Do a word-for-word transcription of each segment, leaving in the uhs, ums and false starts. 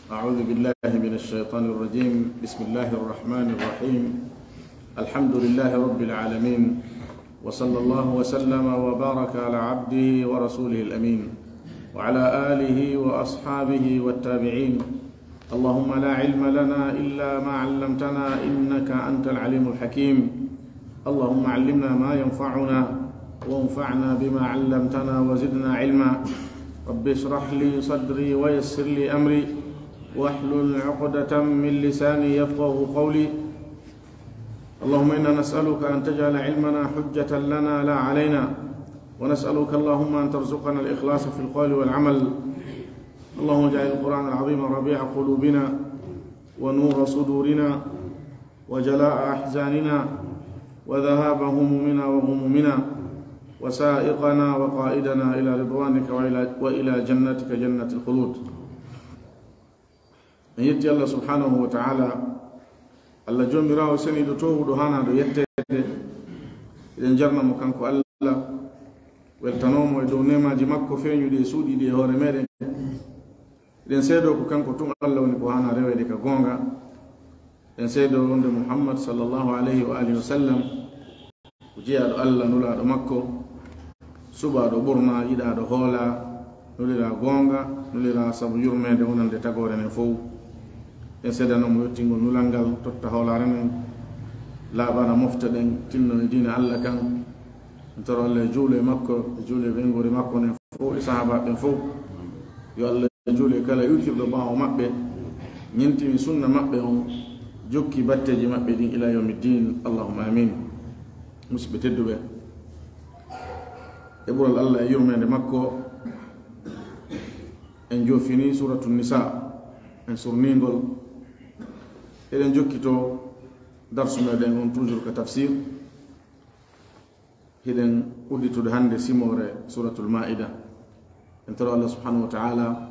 أعوذ بالله من الشيطان الرجيم. بسم الله الرحمن الرحيم. الحمد لله رب العالمين. وصلى الله وسلم وبارك على عبده ورسوله الأمين وعلى آله وأصحابه والتابعين. اللهم لا علم لنا إلا ما علمتنا إنك أنت العليم الحكيم. اللهم علمنا ما ينفعنا وانفعنا بما علمتنا وزدنا علما. رب اشرح لي صدري ويسر لي أمري واحلل عقدة من لساني يفقه قولي. اللهم إنا نسألك أن تجعل علمنا حجة لنا لا علينا، ونسألك اللهم أن ترزقنا الإخلاص في القول والعمل. اللهم اجعل القرآن العظيم ربيع قلوبنا ونور صدورنا وجلاء أحزاننا وذهاب همومنا وغمومنا وسائقنا وقائدنا إلى رضوانك وإلى، وإلى جنتك جنة الخلود. En yetti Allah subhanahu wa ta'ala, Allah joomiraawo seniiɗo toowuɗo haanaaɗo yetteede. Eɗen jarna mo kanko Allah, weltanoo mo e dow neemaaji makko feeñuɗi e suuɗiiɗi e hoore meeɗen. Eɗen seedoo ko kanko tun Allah woni ko haanaa reweede ka goonga. Eɗen seedoo wonde Muhammad sallallahu alayhi wa alihi wa sallam ko jeyaaɗo Allah, nulaaɗo makko, suɓaaɗo ɓurnaa, yiɗaaɗo hoolaa, nuliraa goonga, nuliraa sabu yurmeende wonande tagoore nden fow. En seedanoo mo yottingol nulal ngal, totta hoolaare nden, laaɓana mofte ɗen, tinno e diina Allah kan. En toro Allah e juulo e makko, e juulo e ɓeynguure makko nden fow, e sahaabaaɓe ɓen fow. Yo Allah juulo e kala iwtirɗo ɓaawo maɓɓe, ñentini sunna maɓɓe on, jokki batteeji maɓɓe ɗin ila yawmi ddin. Allahumma amin. Musidɓe tedduɓe, e ɓural Allah e yurmeende makko, en joofini Suratu Nisa, en surningol. Eɗen jokkito darsu meɗen on toujours ka tafsir. Hiɗen udditude hannde simoore Suratul Maa'ida. En toro Allah subhanahu wa ta'ala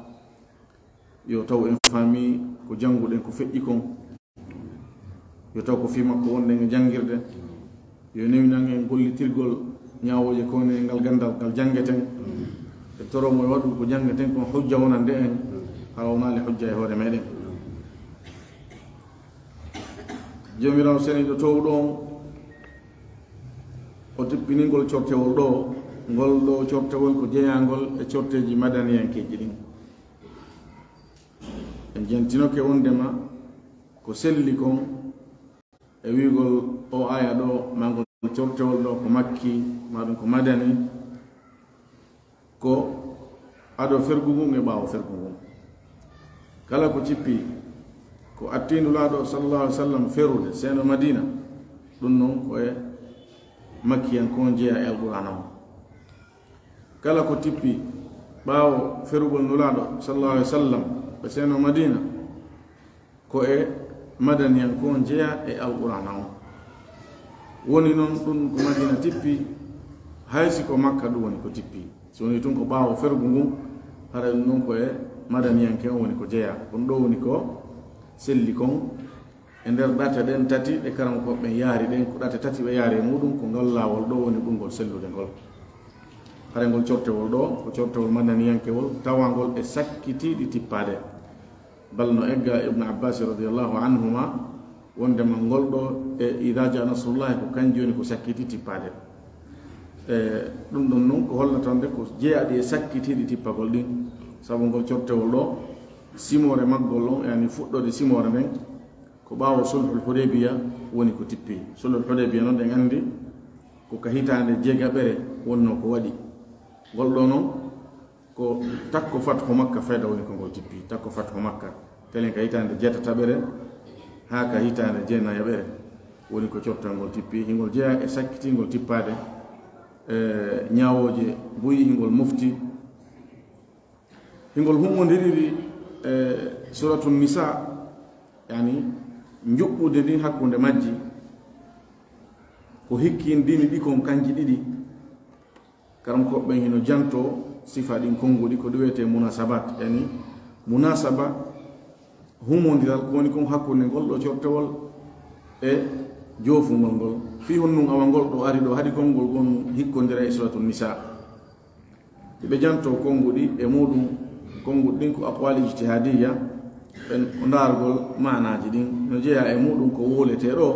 yo taw en faami ko jannguɗen ko feƴƴi kon. Yo taw ko fii makko wonɗen e janngirde. Yo newinan en gollitirgol ñaawooje ko woni e ngal ganndal ngal janngeten. En toro mo yo waɗu ko janngeten kon hujja wonande en, hara wonaali hujja e hoore meɗen. Joomiraawo seniiɗo toowuɗo on, o tippini ngol cortewol ɗo. Ngol ɗo cortewol ko jeyaangol e corteeji madaniyankeeji ɗin. En jantinoke wondema ko selli kon e wi'ugol o aya ɗo, ma ngol cortewol ɗo ko Makki, ma ɗum ko Madani, ko ado fergu ngun e ɓaawo fergu ngun. Kala ko cippi ko attii Nulaaɗo sallallahu alaihi wasallam ferude seeno Madina, ɗum non ko e Makkiyankon jeya e Alqur'aana on. Kala ko tippi ɓaawo ferugol Nulaaɗo sallallahu alaihi wasallam ɓe seeno Madina, ko e Madaniyankon jeya e Alqur'aana on. Woni non ɗum ko Madina tippi, hay si ko Makka ɗum woni ko tippi. Si woni tun ko ɓaawo fergu ngun, haray ɗum non ko e Madaniyanke on woni ko jeya. Ɗum ɗo woni ko selli kon e nder ɗate ɗen tati ɗe karamokooɓe ɓen yaari ɗen, ko ɗate tati ɓe yaari e muɗum, ko ngal laawol ɗo woni ɓurngol sellude ngol. Haray ngol cortewol ɗo, ko cortewol madaniyankewol, tawangol e sakkitiiɗi tippaade. Bal no egga Ibn Abbas radiyallahu anhuma, wondema ngol ɗo e Idha jaa nasrullahi ko kanji woni ko sakkiti tippaade. E, ɗum ɗon non ko hollata wonde ko jeyaaɗi e sakkitiiɗi tippagol ɗin. Sabu ngol cortewol ɗo, simoore maggol on, yani fuɗɗode simoore nden, ko ɓaawo Sulhul Hudaybiya woni ko tippi. Sulhul Hudaybiya non ɗen andi ko ka hitaande jeegaɓere wonnoo ko waɗi. Ngol ɗo non, ko takko Fathu Makka fayda woni ko ngol tippi. Takko Fathu Makka, telen ka hitaande jeetataɓere haa ka hitaande jeenayaɓere woni ko cortol ngol tippi. Hingol jeyaa e sakkitingol tippaade, e, ñaawooje buy hingol mofti. Hingol hummondiriri e Suratu Nisa, yani njuɓɓude ndin hakkunde majji, ko hikkindini ɗi kon kanji ɗiɗi. Karamokooɓe ɓen hino janto sifa ɗin konguɗi, ko ɗi wiyetee munasabat, yani munasaba, humondiral ko woni kon hakkunde ngol ɗo cortewol e joofungol ngol. Fii honɗun awa ngol ɗo ari ɗo, haɗi konngol ngon hikkondira e Suratu Nisa. Hiɓe janto konguɗi e muɗum, konguɗi ɗin ko aqwal ijtihadiyya, En o ndaargol maanaaji ɗin no jeyaa e muɗum ko wowletee ɗoo.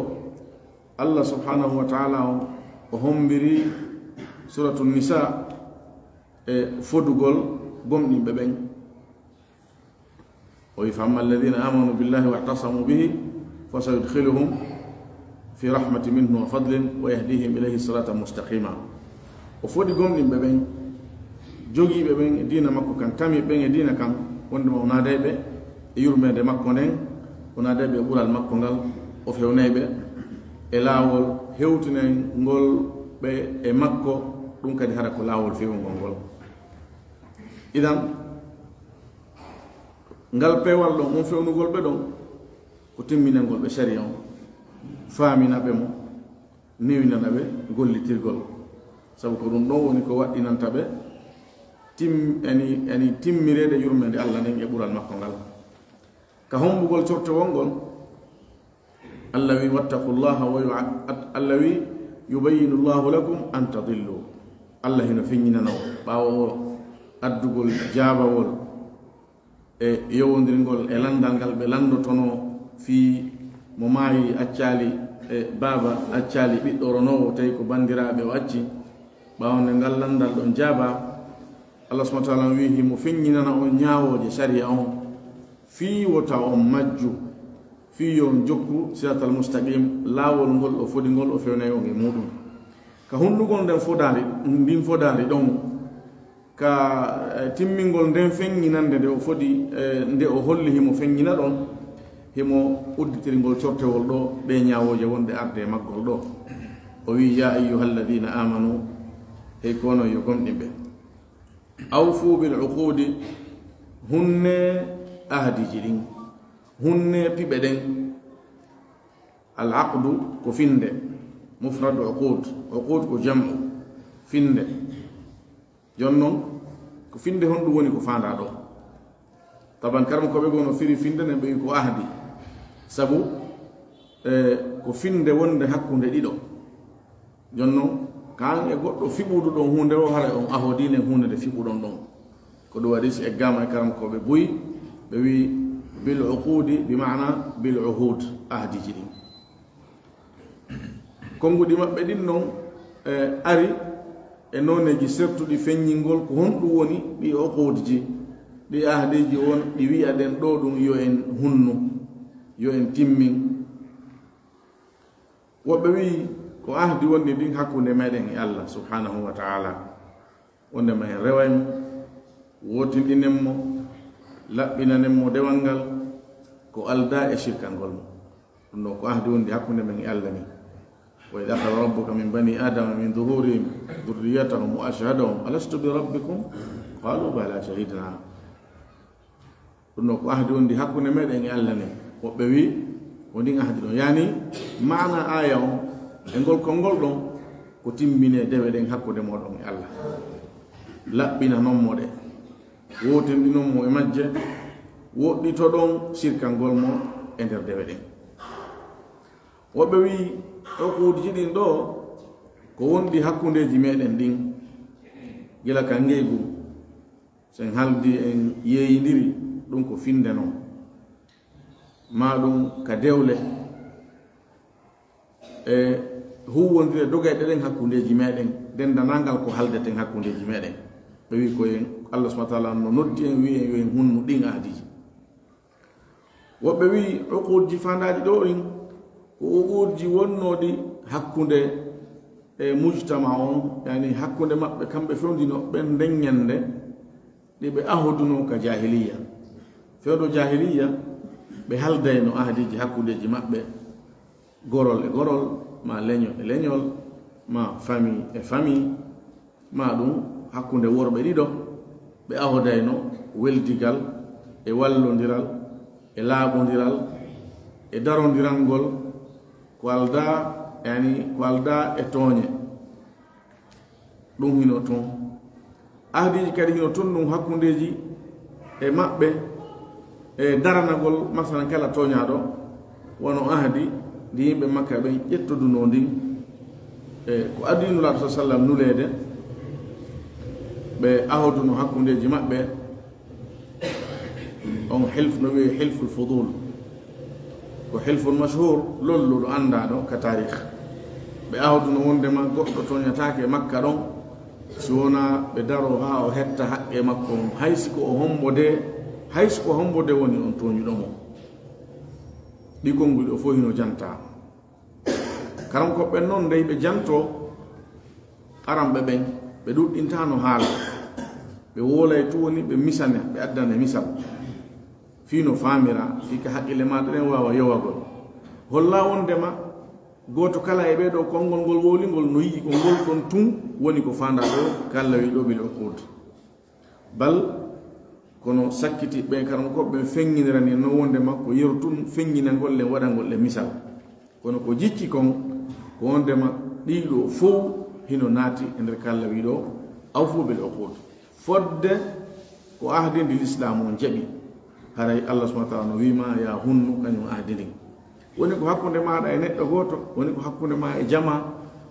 Allah subhanahu wa taala on o hommbiri Suratu Nisa e fodugol gomɗinɓe ɓen. O wi, "Fa amma alladhina amanu billahi wa'tasamu bihi, fa sayudkhiluhum fi rahmatin minhu wa fadlin wa yahdihim ilayhi siratan mustaqima." O fodi gomɗinɓe ɓen, jogiiɓe ɓen e diina makko kan, tami ɓen e diina kan, wonde ma o naaday ɓe e yurmeende makko nden, o naaday ɓe e ɓural makko ngal, o fewnay ɓe e laawol hewtinay ngol ɓe e makko, ɗum kadi hara ko laawol fewngol ngol. Idan, ngal peewal ɗon, on fewnugol ɓe ɗon, ko timminangol ɓe sariya on, faamina ɓe mo, newinana ɓe gollitirgol. Sabu ko ɗum ɗon woni ko waɗɗinanta ɓe tim-, yani, yani timmireede yurmeende Allah nden e ɓural makko ngal. Ka hommbugol cortewol ngol, Allah wi, "Wattaqullaha wa yu'a-, at-, Allah wi, 'Yubayyinu Allahu lakum an tadillu.'" Allah hino feññinana o ɓaawo o addugol jaabawol e yowondirngol e lanndal ngal ɓe lanndotonoo fii mo maayi, accaali e baaba, accaali ɓiɗɗo ronoowo, tawi ko banndiraaɓe o acci. Ɓaawo nde ngal lanndal ɗon jaabaa, Allah subhanahu wa taala wi himo feññinana on ñaawooje sariya on fii wota on majju, fii yo on jokku siratal mustaqim, laawol ngol o fodi ngol, o fewnay on e muɗum. Ka hunndugol nden fodaari, ndin fodaari ɗon, ka, eh, timmingol nden feññinande nde o fodi, eh, nde o holli himo feññina ɗon, himo udditirgol cortewol ɗoo, ɗee ñaawooje wonɗe arde e maggol ɗoo. O wi, "Ya ayyuhalladhina amanu, hey ko onon yo gomɗinɓe, awfu bil uqudi, hunne ahdiiji ɗin, hunne piɓe ɗen." Al aqdu ko finde, mufrad uqud, uqud ko jam'u, finde. Jon non, ko finde honɗum woni ko faandaa ɗoo? Taban, karamokooɓe goo no firi finde nden, ɓe wi ko ahdi. Sabu, eh, ko finde wonde hakkunde ɗiɗo. Jon non, kaan e goɗɗo fiɓuɗo ɗon huunde o, haray on ahodii nden huunde nde fiɓuɗon ɗon. Ko ɗum waɗi si eggaama e karamokooɓe buy, ɓe wi bil uqudi, bi maana bil uhud, ahdiiji ɗin. Konnguɗi maɓɓe ɗin non, e, ari e nooneeji sertuɗi feññingol ko honɗum woni ɗi uqudji, ɗi ahdiiji on ɗi wi'aɗen ɗoo ɗum yo en hunnu, yo en timmin. Woɓɓe wi'i ko ahdi woni ndin hakkunde meɗen e Allah subhanahu wa ta'ala. Wonde ma en reway mo, wootinɗinen mo, laɓɓinanen mo dewal ngal, ko aldaa e sirkangol mo. Ɗum ɗoo ko ahdi wondi hakkunde men e Allah ni. "Wa idh akhadha rabbuka min bani Adama min dhuhurihim dhurriyyatahum wa ashhadahum alastu bi rabbikum? Qalu bala shahidna." Ɗum ɗoo ko ahdi wondi hakkunde meɗen e Allah ni. Woɓɓe wi, ko ndin ahdi ɗon. Yani, maana aya on, e ngol konngol ɗon, ko timmine dewe ɗen hakkunde moɗon e Allah. Laɓɓinanon mo ɗe. Wootinɗinon mo e majje. Woɗɗitoɗon sirkangol mo e nder dewe ɗen. Woɓɓe wi, uqudji ɗin ɗoo, ko wondi hakkundeeji meɗen ɗin. Gila ka ngeygu. Sen haldi en yeeyindiri, ɗum ko finde non. Maa ɗum ka dewle. E huuwondire dogayɗe ɗen hakkundeeji meɗen, denndanangal ko haldeten hakkundeeji meɗen. Ɓe wi ko en, Allah subhanahu wa ta'ala no noddi en, wi en yo en hunnu ɗin ahdiiji. Woɓɓe wi uqudji faandaaɗi ɗoo ɗin, ko uqudji wonnooɗi hakkunde e mujtama on, yani hakkunde maɓɓe kamɓe fewndinooɓe ɓen nden ñannde, ɗi ɓe ahodunoo ka jahiliya. Fewndo jahiliya, ɓe haldayno ahdiiji hakkundeeji maɓɓe, gorol e gorol, maa leñol e leñol, maa famille e famille, maa ɗum hakkunde worɓe ɗiɗo, ɓe ahodayno weldigal e wallondiral e laaɓondiral e darondirangol ko aldaa, yani ko aldaa e tooñe. Ɗum hino ton. Ahdiiji kadi hino ton ɗum hakkundeeji e maɓɓe, e daranagol, masalan, kala tooñaaɗo, wano ahdi ndi yimɓe Makka ɓen ƴettodunoo ndin, e ko adii Nulaaɗo sa sallam nuleede, ɓe ahoduno hakkundeeji maɓɓe. Hilf no wi'e Hilful Fudul. Ko Hilful Mashhur, lolluɗo anndaɗo ka taarikh. Ɓe ahduno wondema goɗɗo toñataake e Makka ɗon, si wona ɓe daro haa o hetta haqqe makko on, hay si ko o hombo de, hay si ko hombo de woni on toñuɗo mo. Ɗi konnguɗi o fof hino janta. Karam ko ɓen non dey ɓe janto aram ɓe ɓen, ɓe ɗuɗɗintano haala. Ɓe wolay tun woni ɓe misane, ɓe addane misal. Fii no faamira, fii ka haqqille maaɗa ɗen waawa yowagol. Holla wondema gooto kala e ɓee ɗoo konngol ngol wowlingol no yi'i ko ngol ɗon tun woni ko faandaa ɗoo, ka Alla wi'i ɗoo bil uqud. Bal, kono sakkitiiɓe ɓen, karamokooɓe ɓen feŋŋinirani en non wondema ko yeru tun feŋŋinangol en, waɗangol en misal. Kono ko jikki kon, ko wondema ɗii ɗoo fow hino naati e nder ka Alla wi'i ɗoo, "Awfu bil uqud." Fodde ko ahdi ndi Lislaamu on jaɓi, haray Allah subhanahu wa ta'ala no wi'i ma, "Yaa hunnu kañum ahdi ndin." Woni ko hakkunde maaɗa e neɗɗo gooto, woni ko hakkunde ma e jamaa,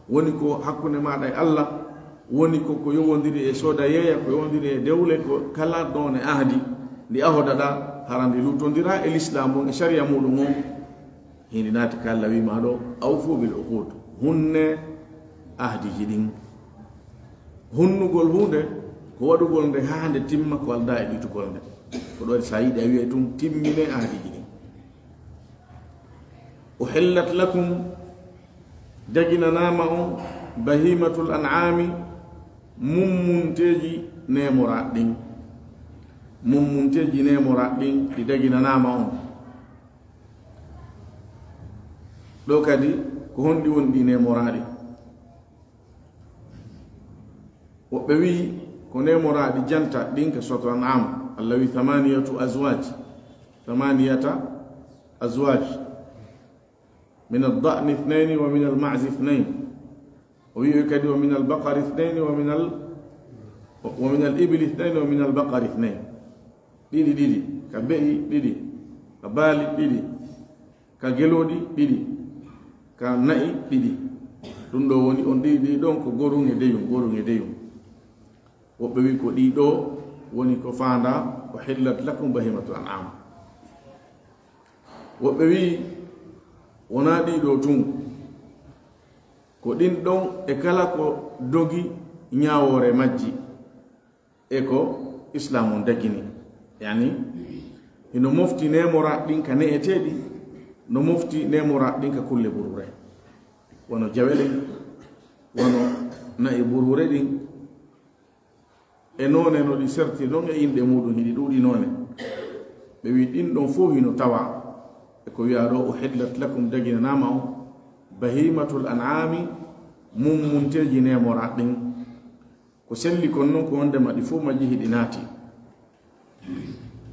woni ko hakkunde maaɗa e Allah, woni ko, ko yowondiri e sooda yeeya, ko yowondiri e dewle, ko kala ɗon e ahdi ndi ahodaɗa, hara ndi luttondira e Lislaamu on, e sariya muɗum on. Hindi naati ka Alla wi'i ma ɗoo, "Awfu bil uqud." Hunne ahdiiji ɗin. Hunnugol huunde ko waɗugol nde haa nde timma, ko aldaa e ɗitugol nde. Ko ɗoo waɗi sa yiɗi a wi'ay tun, "Timmine ahdiiji ɗin." "Uhillat lakum", daginanaama on, "bahimatul an'ami", mummunteeji neemoraaɗi ɗin. Mummunteeji neemoraaɗi ɗin, ɗi daginanaama on. Ɗoo kadi, ko honɗi woni ɗi neemoraaɗi? Woɓɓe wi'i ko neemoraaɗi janta ɗin ka Suratul An'am, Alla wi'i, "Thamaniyatu azwaj." Thamaniyata azwaj. "Min ad-da'ni ithnayni wa min al-ma'zi ithnayn." O wi'i kadi, "Wa min al-baqari ithnayni wa min al-, wa min al-ibli ithnayni wa min al-baqari ithnayn." Ɗiɗi, ɗiɗi. Ka be'i, ɗiɗi. Ka baali, ɗiɗi. Ka gelooɗi, ɗiɗi. Ka na'i, ɗiɗi. Ɗum ɗoo woni on ɗiɗi, ɗiɗi ɗon ko gorun e deyun, gorun e deyun. Woɓɓe wi'i ko ɗii ɗoo woni ko faandaa, "Uhillat lakum bahimatul an'am." Woɓɓe wi'i wonaa ɗii ɗoo tun, ko ɗin ɗon e kala ko dogi ñaawoore majji, e ko Islaam on dagini. Yani, hino mofti neemoraaɗi ɗin ka ne'eteeɗi, no mofti neemoraaɗi ɗin ka kulle buruure. Wano jawe ɗen, wano na'i buruure ɗin, e noone no ɗi serti ɗon e inɗe muɗum, hiɗi ɗuuɗi noone. Ɓe wi'i ɗin ɗon fow hino tawa e ko wi'aa ɗoo, "Uhillat lakum", daginanaama on, "bahimatul an'ami", mummunteeji neemoraaɗi ɗin. Ko selli kon non ko wondema ɗi fow majji hiɗi naati.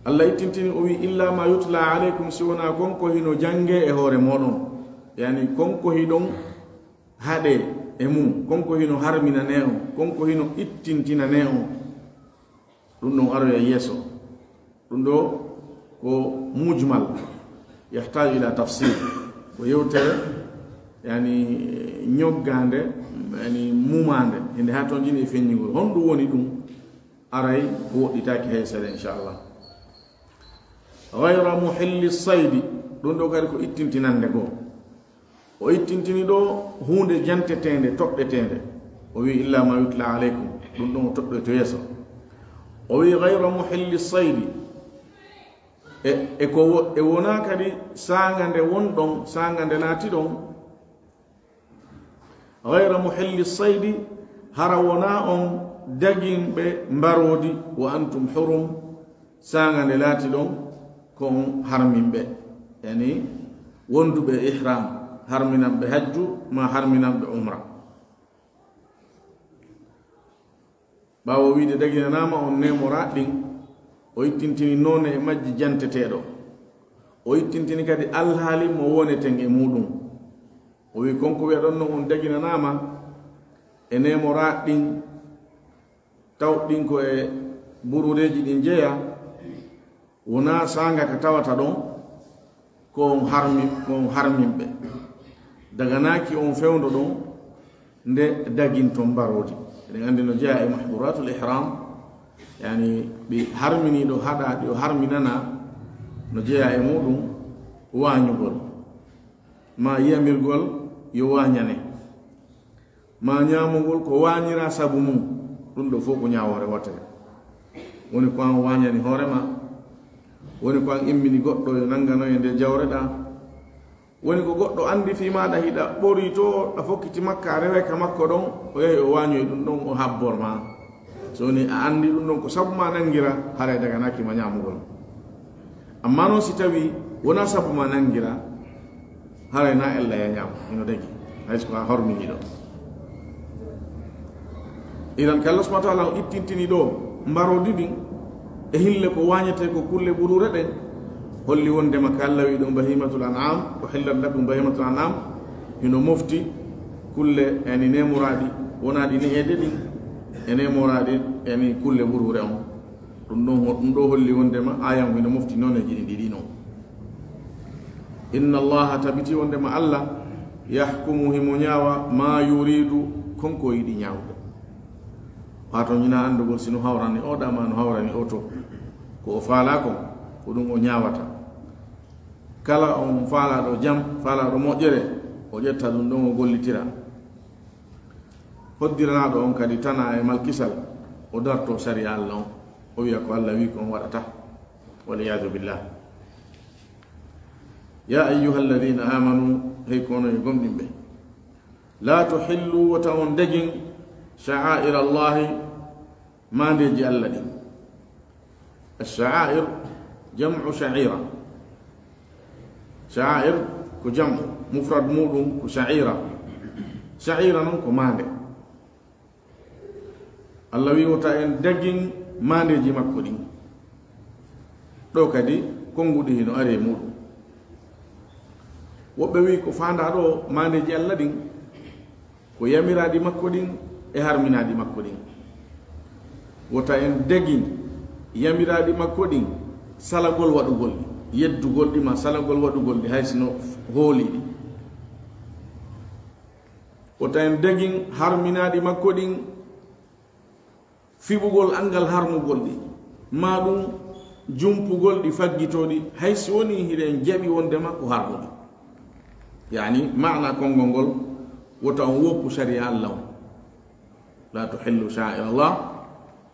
Alla ittintini, o wi'i, "Illa ma yutla alaykum", si wonaa kon ko hino janngee e hoore mooɗon. Yani, kon ko hiɗon haɗee e mum, kon ko hino harminanee on, kon ko hino ittintinanee on. Ɗum ɗon aroya yeeso. Ɗum ɗoo ko mujmal, yahtaju ila tafsil. Ko yewtere, yani, ñoggaande, yani, mumaande. Hende haa toon jini e feññingol. Honɗum woni ɗum? Aray ko woɗɗitaaki hay seeɗa, inchallah. Ghayra muhilli saydi. Ɗum ɗoo kadi ko ittintinande goo. O ittintini ɗoo huunde janteteende, toɗɗeteende. O wi'i, "Illa ma yutla alaykum." Ɗum ɗon o toɗɗoyto yeeso. O wi'i, "Ghayra muhilli saydi." E, e ko wo-, e wonaa kadi saanga nde wonɗon, saanga nde laatiɗon. "Ghayra muhilli saydi", hara wonaa on daginɓe mbaroodi, "wa antum hurum", saanga nde laatiɗon ko on harminɓe, yani wonduɓe ihram, harminanɓe hajju, ma harminanɓe umra. Ɓaawo wiide daginanaama on neemoraaɗi ɗin, o ittintini noone e majji janteteeɗo. O ittintini kadi alhaali mo woneten e muuɗum. O wi'i, kon ko wi'aɗon non on daginanaama e neemoraaɗi ɗin, tawɗi ɗin ko e buruureeji ɗin jeyaa, wonaa saanga ka tawata ɗon, ko on harmi-, ko on harminɓe. Daganaaki on fewndo ɗon nde daginton mbaroodi. Eɗen anndi no jeyaa e mahduratul ihram, yani, ɗi harminiiɗo haɗaa, ɗi o harminanaa, No jeyaa e muuɗum waañugol, maa yamirgol yo waañane, maa ñaamugol ko waañiraa sabu mum. Ɗum ɗoo fof ko ñaawoore wootere. Woni ko an waañani hoore maa, woni ko an immini goɗɗo yo nanngano e nde jawreɗaa, woni ko goɗɗo anndi fii maaɗa hiɗa ɓoritoo, a fokkiti makka, a reway ka makko ɗon, o yahi o waañoyi ɗum ɗon, o habbor maa. So woni a anndi ɗum ɗon ko sabu maa nanngiraa, haray daganaaki ma ñaamugol. Ammaa noon si tawii wonaa sabu maa nanngiraa, haray na ella ya ñaam, hino dagi, hay so ko a hormini ɗon. Idan, ko Allah subhanahu wa ta'ala on ittintini ɗoo mbaroodi ɗin e hille ko waañetee ko kulle ɓuruure ɗen, holli wondema ko Allah wi'i ɗum bahimatul an'am, uhillat lakum bahimatul an'am, hino mofti kulle yani nemoraaɗi, wonaa ɗi ne'eede ɗin, e nemoraaɗi yani kulle ɓuruure on. Ɗum ɗon ho-, ɗum ɗoo holli wondema aaya on hino mofti nooneeji ɗin ɗiɗi non. Inna Allaha, tabiti wondema Allah, yahkumu, himo ñaawa, ma yuridu, kon ko yiɗi ñaawude. Wato ñina anndugol si no hawrani o ɗa maa no hawrani o to. Ko o faalaa kon, ko ɗum o ñaawata. Kala on faalaaɗo jam, faalaaɗo moƴƴere, o ƴetta ɗum ɗon o gollitira. Hoddiranaaɗo on kadi tanaa e malkisal, o dartoo sariya Allah on, o wi'a ko Allah wi'i ko on waɗata. Wal iyaadu billah. Ya ayyuhalladhina amanu, hey ko onon e gomɗinɓe, la tuhillu, wota on dagin, sha'aira Allahi, maandeeji Allah ɗin. Ash-sha'air jam'u sha'ira. Sha'air ko jam'u, mufrad muuɗum ko sha'ira. Sha'ira non ko maande. Allah wi'i wota en dagin maandeeji makko ɗin. Ɗoo kadi, konnguɗi hino ari e muuɗum. Woɓɓe wi'i ko faandaa ɗoo maandeeji Allah ɗin, ko yamiraaɗi makko ɗin e harminaaɗi makko ɗin. Wota en dagin yamiraaɗi makko ɗin, salagol waɗugol ɗi, yeddugol ɗi maa salagol waɗugol ɗi, hay sino hoolii ɗi. Wota en dagin harminaaɗi makko ɗin, fiɓugol anngal harmugol ɗi, maa ɗum jumpugol ɗi, faggitoo ɗi, hay si wonii hiɗen jaɓi wondema ko harmuɗi. Yaani, maana konngol ngol, wota on woppu sariya Allah on. La tuhillu sha'aira Allah,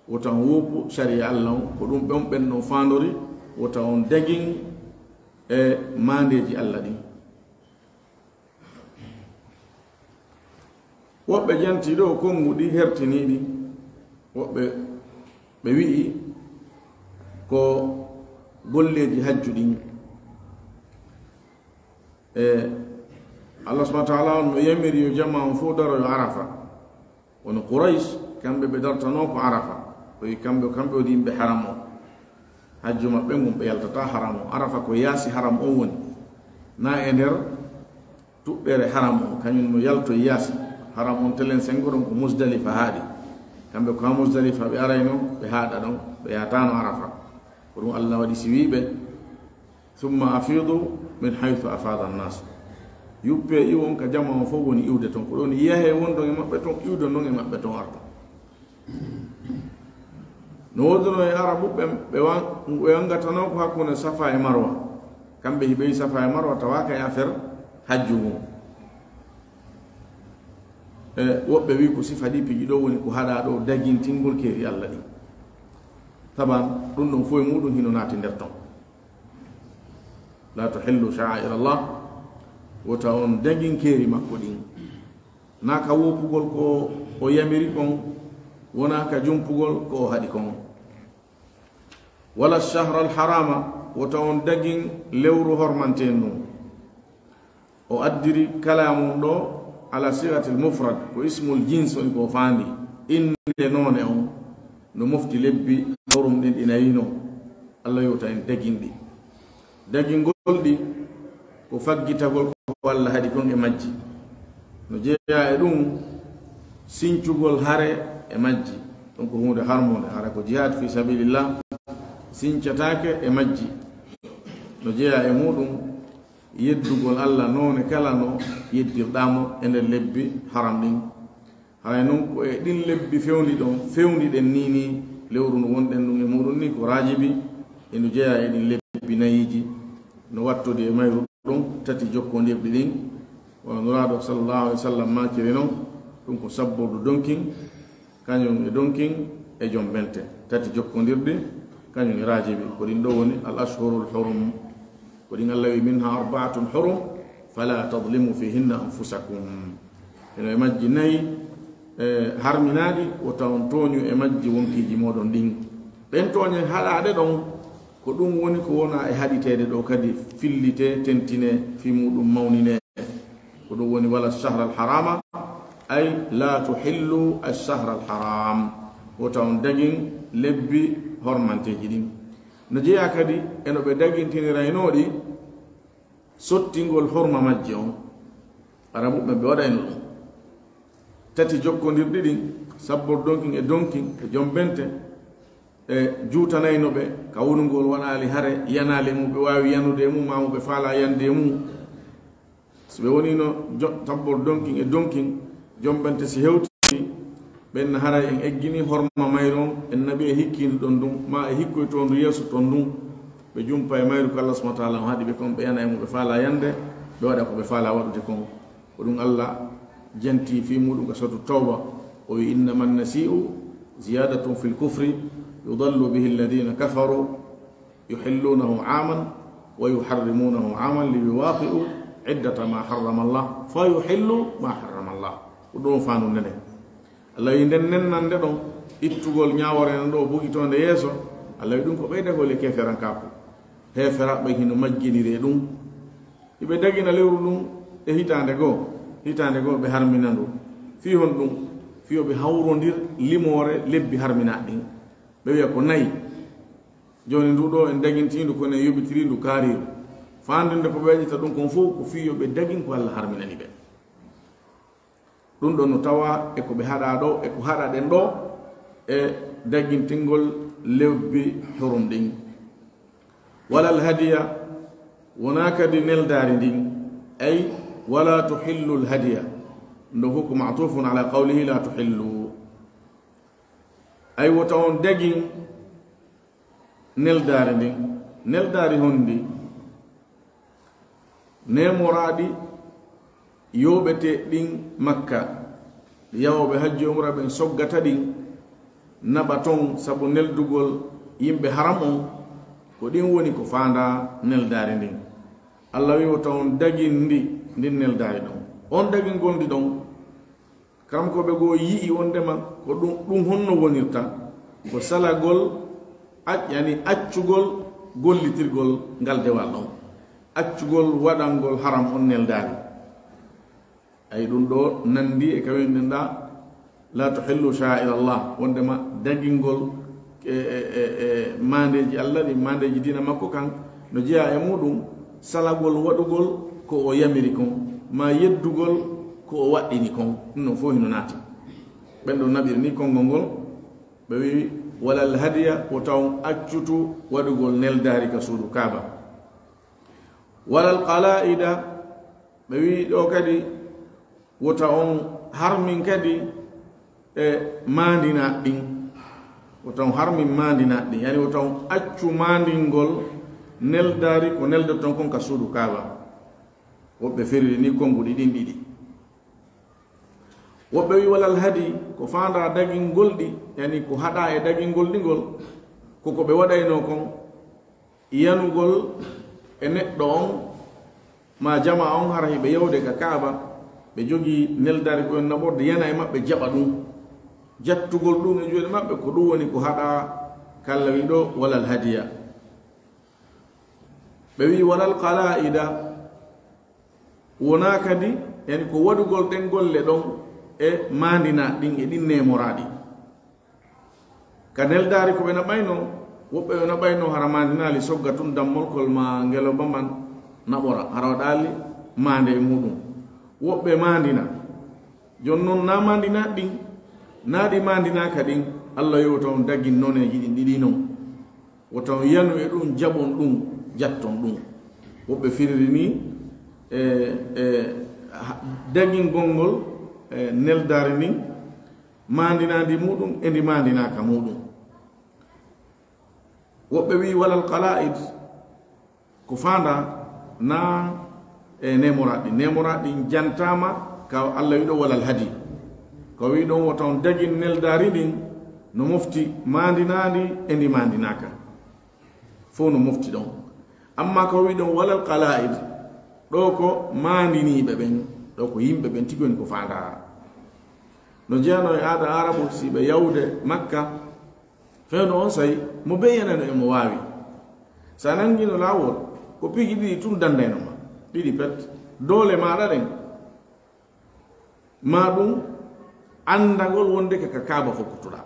wota on woppu sariya Allah on, ko ɗum ɓen ɓen no faandori, wota on dagin e maandeeji Allah ɗin. Woɓɓe jantii ɗoo konnguɗi hertiniiɗi, woɓɓe ɓe wi'i ko golleeji hajju ɗin. E Allah subhanahu wa ta'ala on no yamiri yo jamaa on fof daroyo Arafa. Woni Quraysh, kamɓe ɓe dartanoo ko Arafa. O wi'i kamɓe, kamɓe woni yimɓe haram o. Hajju maɓɓe ngun ɓe yaltataa haram o. Arafa ko yaasi haram on woni. Na e nder tuɓɓere haram o, kañum no yaltoy yaasi. Haram on telen sengo ɗon ko Musdalifa haaɗi. Kamɓe ko haa Musdalifa ɓe arayno, ɓe haaɗa ɗon, ɓe yahataano Arafa. Ko ɗum Allah waɗi si wi'i ɓe, "Summa afidu min haythu afada an-nas." Yuppee iwon ka jamaa on fof woni iwde ton. Ko ɗon yahee wondon e maɓɓe ton, iwdon non e maɓɓe ton arton. No woodunoo e Arabu ɓen, ɓe wan-, ɓe wangatanoo ko hakkunde Safa e Marwa. Kamɓe hiɓe yi Safa e Marwa tawaaka e affaire hajju ngun. E woɓɓe wi'i ko sifa ɗi piiji ɗoo woni ko haɗaa ɗoo dagintingol keeri Allah ɗin. Taban, ɗum ɗon fof e muuɗum hino naati nder ton. La tuhillu sha'air Allah, wota on dagin keeri makko ɗin. Na ka woppugol ko o yamiri kon, wona ka jumpugol ko o haɗi kon. Wala shahra al harama, wota on dagin lewru hormanteen ndun. O addiri kalaamun ɗoo ala sigatil mufrad, ko ismul jins woni ko faandi. Innde noone on no mofti lebbi horum ɗin ɗi nayi non. Allah yewta en daginɗi. Dagingol ɗi ko faggitagol ko Allah haɗi kon e majji. No jeyaa e ɗum sincugol hare e majji. Ɗum ko huunde harmunde, hara ko jihad fi sabilillah sincataake e majji. No jeyaa e muuɗum yeddugol Allah noone kala no yeddirɗaa mo e nder lebbi haram ɗin. Haray non ko e ɗin lebbi fewndi ɗon, fewndi ɗen nii nii, lewru ndu wonɗen ɗum e muuɗum nii ko Rajibi, e ndu jeyaa e ɗin lebbi nayiiji, no wattodi e mayru ɗum tati jokkondirɗi ɗin. Wano Nulaaɗo sallallahu alaihi wasallam maakiri non, ɗum ko sabbordu donkin, kañum e donkin e jombente, tati jokkondirɗi, kañum e raajibi. Ko ɗin ɗo woni al ashhurul hurum. Ko ɗin Allah wi: "Minha arba'atun hurum, fala tadlimu fihinna anfusakum." Eno e majji nayi, e, harminaaɗi, wota on tooñu e majji wonkiiji mooɗon ɗin. Ɗen tooñe haɗaaɗe ɗon, ko ɗum woni ko wona e haɗiteede ɗo kadi, fillite, tentine, fii muɗum mawnine. Ko ɗum woni: "Wala shahra al harama", ay la tuhillu ash shahra al haram. Wota on dagin lebbi hormanteeji ɗin. No jeyaa kadi e no ɓe dagintiniraynooɗi sottingol horma majji on. Arabuɓe ɓe waɗayno ɗum. Tati jokkondirɗi ɗin, sabbor donkin e donkin e jombente, e juutanayno ɓe ka wonugol waɗaali hare, yanaali e mum, ɓe waawi yanude e mum, maa mo ɓe faalaa yande e mum. Si ɓe woniino jo-, tabbol donkin e donkin, jombente si hewti, ɓen na haray en eggini horma mayru on, en naɓi e hikkiindu ɗon ndun, maa e hikkoytoondu yeeso ton ndun. Ɓe jumpa e mayru ko Allah subhanahu wa ta'ala on haɗi ɓe kon, ɓe yana e mum, ɓe faalaa yande, ɓe waɗa ko ɓe faalaa waɗude kon. Ko ɗum Allah janti fii muɗum ka suratu Tawba, o wi: "Innama nasi'u ziyadatun fil kufri, yudallu bihi alladhina kafaru, yuhillunahu aman wa yuharrimunahu aman liyuwaqi'u iddata ma harrama Allah, fa yuhillu ma harrama Allah." Ko ɗum faandu nene. Allah wi nden nennande ɗon, ittugol ñaawoore nden ɗo bugitoonde yeeso, Allah wi ɗum ko ɓeydagol e keeferankaaku. Heeferaɓe hino majjiniri e ɗum. Iɓe dagina lewru ndun e hitaande goo, hitaande goo ɓe harmina ndu. Fii honɗum? Fii yo ɓe hawrondir limoore lebbi harminaaɗi ɗin. Ɓe wi'a ko nayi. Jooni ndu ɗo en dagintiindu, kono en yoɓitirindu kaariiru. Faandinde ko ɓe waɗita ɗum kon fow ko fii yo ɓe dagin ko Allah harminani ɓe. Ɗum ɗon no tawaa e ko ɓe haɗaa ɗo, e ko haɗaɗen ɗo, e dagintingol lebbi hurum ɗin. Wala alhadiya, wonaa kadi neldaari ndin, ay, wala tuhillu alhadiya. Ndo fof ko ma'tufun ala qawlihi la tuhillu. Ay, wota on dagin neldaari ndin. Neldaari honndi? Neemoraaɗi yooɓetee ɗin Makka, yahooɓe hajji umra ɓen soggata ɗin, naɓa ton sabu neldugol yimɓe haram on, ko ɗin woni ko faandaa neldaari ndin. Allah wi wota on dagin ndi, ndin neldaari ɗon. On dagingol ndi ɗon, karamokooɓe goo yi'i wondema ko ɗum, ɗum honno wonirta? Ko salagol, ac-, yani accugol gollitirgol ngal dewal ɗon. Accugol waɗangol haram on neldaari. Ay, ɗum ɗo nandi e ka winɗen ɗa, "La tuhillu sha'air Allah", wondema dagingol e, e, e, e maandeeji Allah ɗin, maandeeji diina makko kan, no jeyaa e muɗum salagol waɗugol ko o yamiri kon, maa yeddugol ko o waɗɗini kon. Ɗum ɗon fof hino naati. Ɓen ɗon naɓiri ni konngol ngol, ɓe wi'i, "Walal hadiya", wota on accutu waɗugol neldaari ka suudu Kaaba. "Walal qala'ida", ɓe wi'i ɗo kadi, wota on harmin kadi e maandinaaɗi ɗin. Wota on harmin maandinaaɗi ɗin. Yani wota on accu maandingol neldaari ko neldoton kon ka suudu Kaaba. Woɓɓe firiri ni konnguɗi ɗin ɗiɗi. Woɓɓe wi'i walal hadi, ko faandaa dagingol ɗi, yani ko haɗaa e dagingol ɗi ngol, ko ko ɓe waɗaynoo kon. Yanugol e neɗɗo on, maa jamaa on, hara hiɓe yahude ka Kaaba, ɓe jogii neldaari ko en naɓorde, yana e maɓɓe jaɓa ɗum. Jattugol ɗum e juuɗe maɓɓe, ko ɗum woni ko haɗaa, kalla wi ɗo, walal hadiya. Ɓe wi walal qala'ida, wonaa kadi, yani ko waɗugol ɗen golle ɗon e maandinaaɗi ɗin e ɗin neemoraaɗi. Ka neldaari ko ɓe naɓaynoo, woɓɓe ɓe naɓaynoo hara maandinaali sogga tun dammol kol maa ngeloba man naɓora, hara waɗaali maande e muɗum. Woɓɓe maandina. Jooni non naa maandinaaɗi ɗin, naa ɗi maandinaaka ɗin, Allah wi wota on dagin noneeji ɗin ɗiɗi non. Wota on yanu e ɗum, jaɓon ɗum, jatton ɗum. Woɓɓe firiri ni, e, e, ha-, dagingol ngol, e, neldaari ndin, maandinaandi muɗum e ndi maandinaaka muɗum. Woɓɓe wi'i walal qala'id, Ko faanda na e nemoraɗi nemoraɗi jantama ka Allah wiɗo walal hadi. Ko wiɗon wota on dagin neldari ndin no mofti mandinandi e ndi mandinaka. Fof no mofti ɗon. Amma ko wiɗon walal qala'id, ɗo ko mandiniɓe ɓen, ɗo ko yimɓe ɓen tigi woni ko faanda. No jeyano e aada arabu si ɓe yawde Makka, fewndo on sayi mo be yenano e mo waawi. Sa nangino laawol, ko piiji ɗiɗi tun dandayno ma. Ɗiɗi pet. Doole maɗa ɗen, ma ɗum andagol wonde ka ka kaaba fokkutuɗa.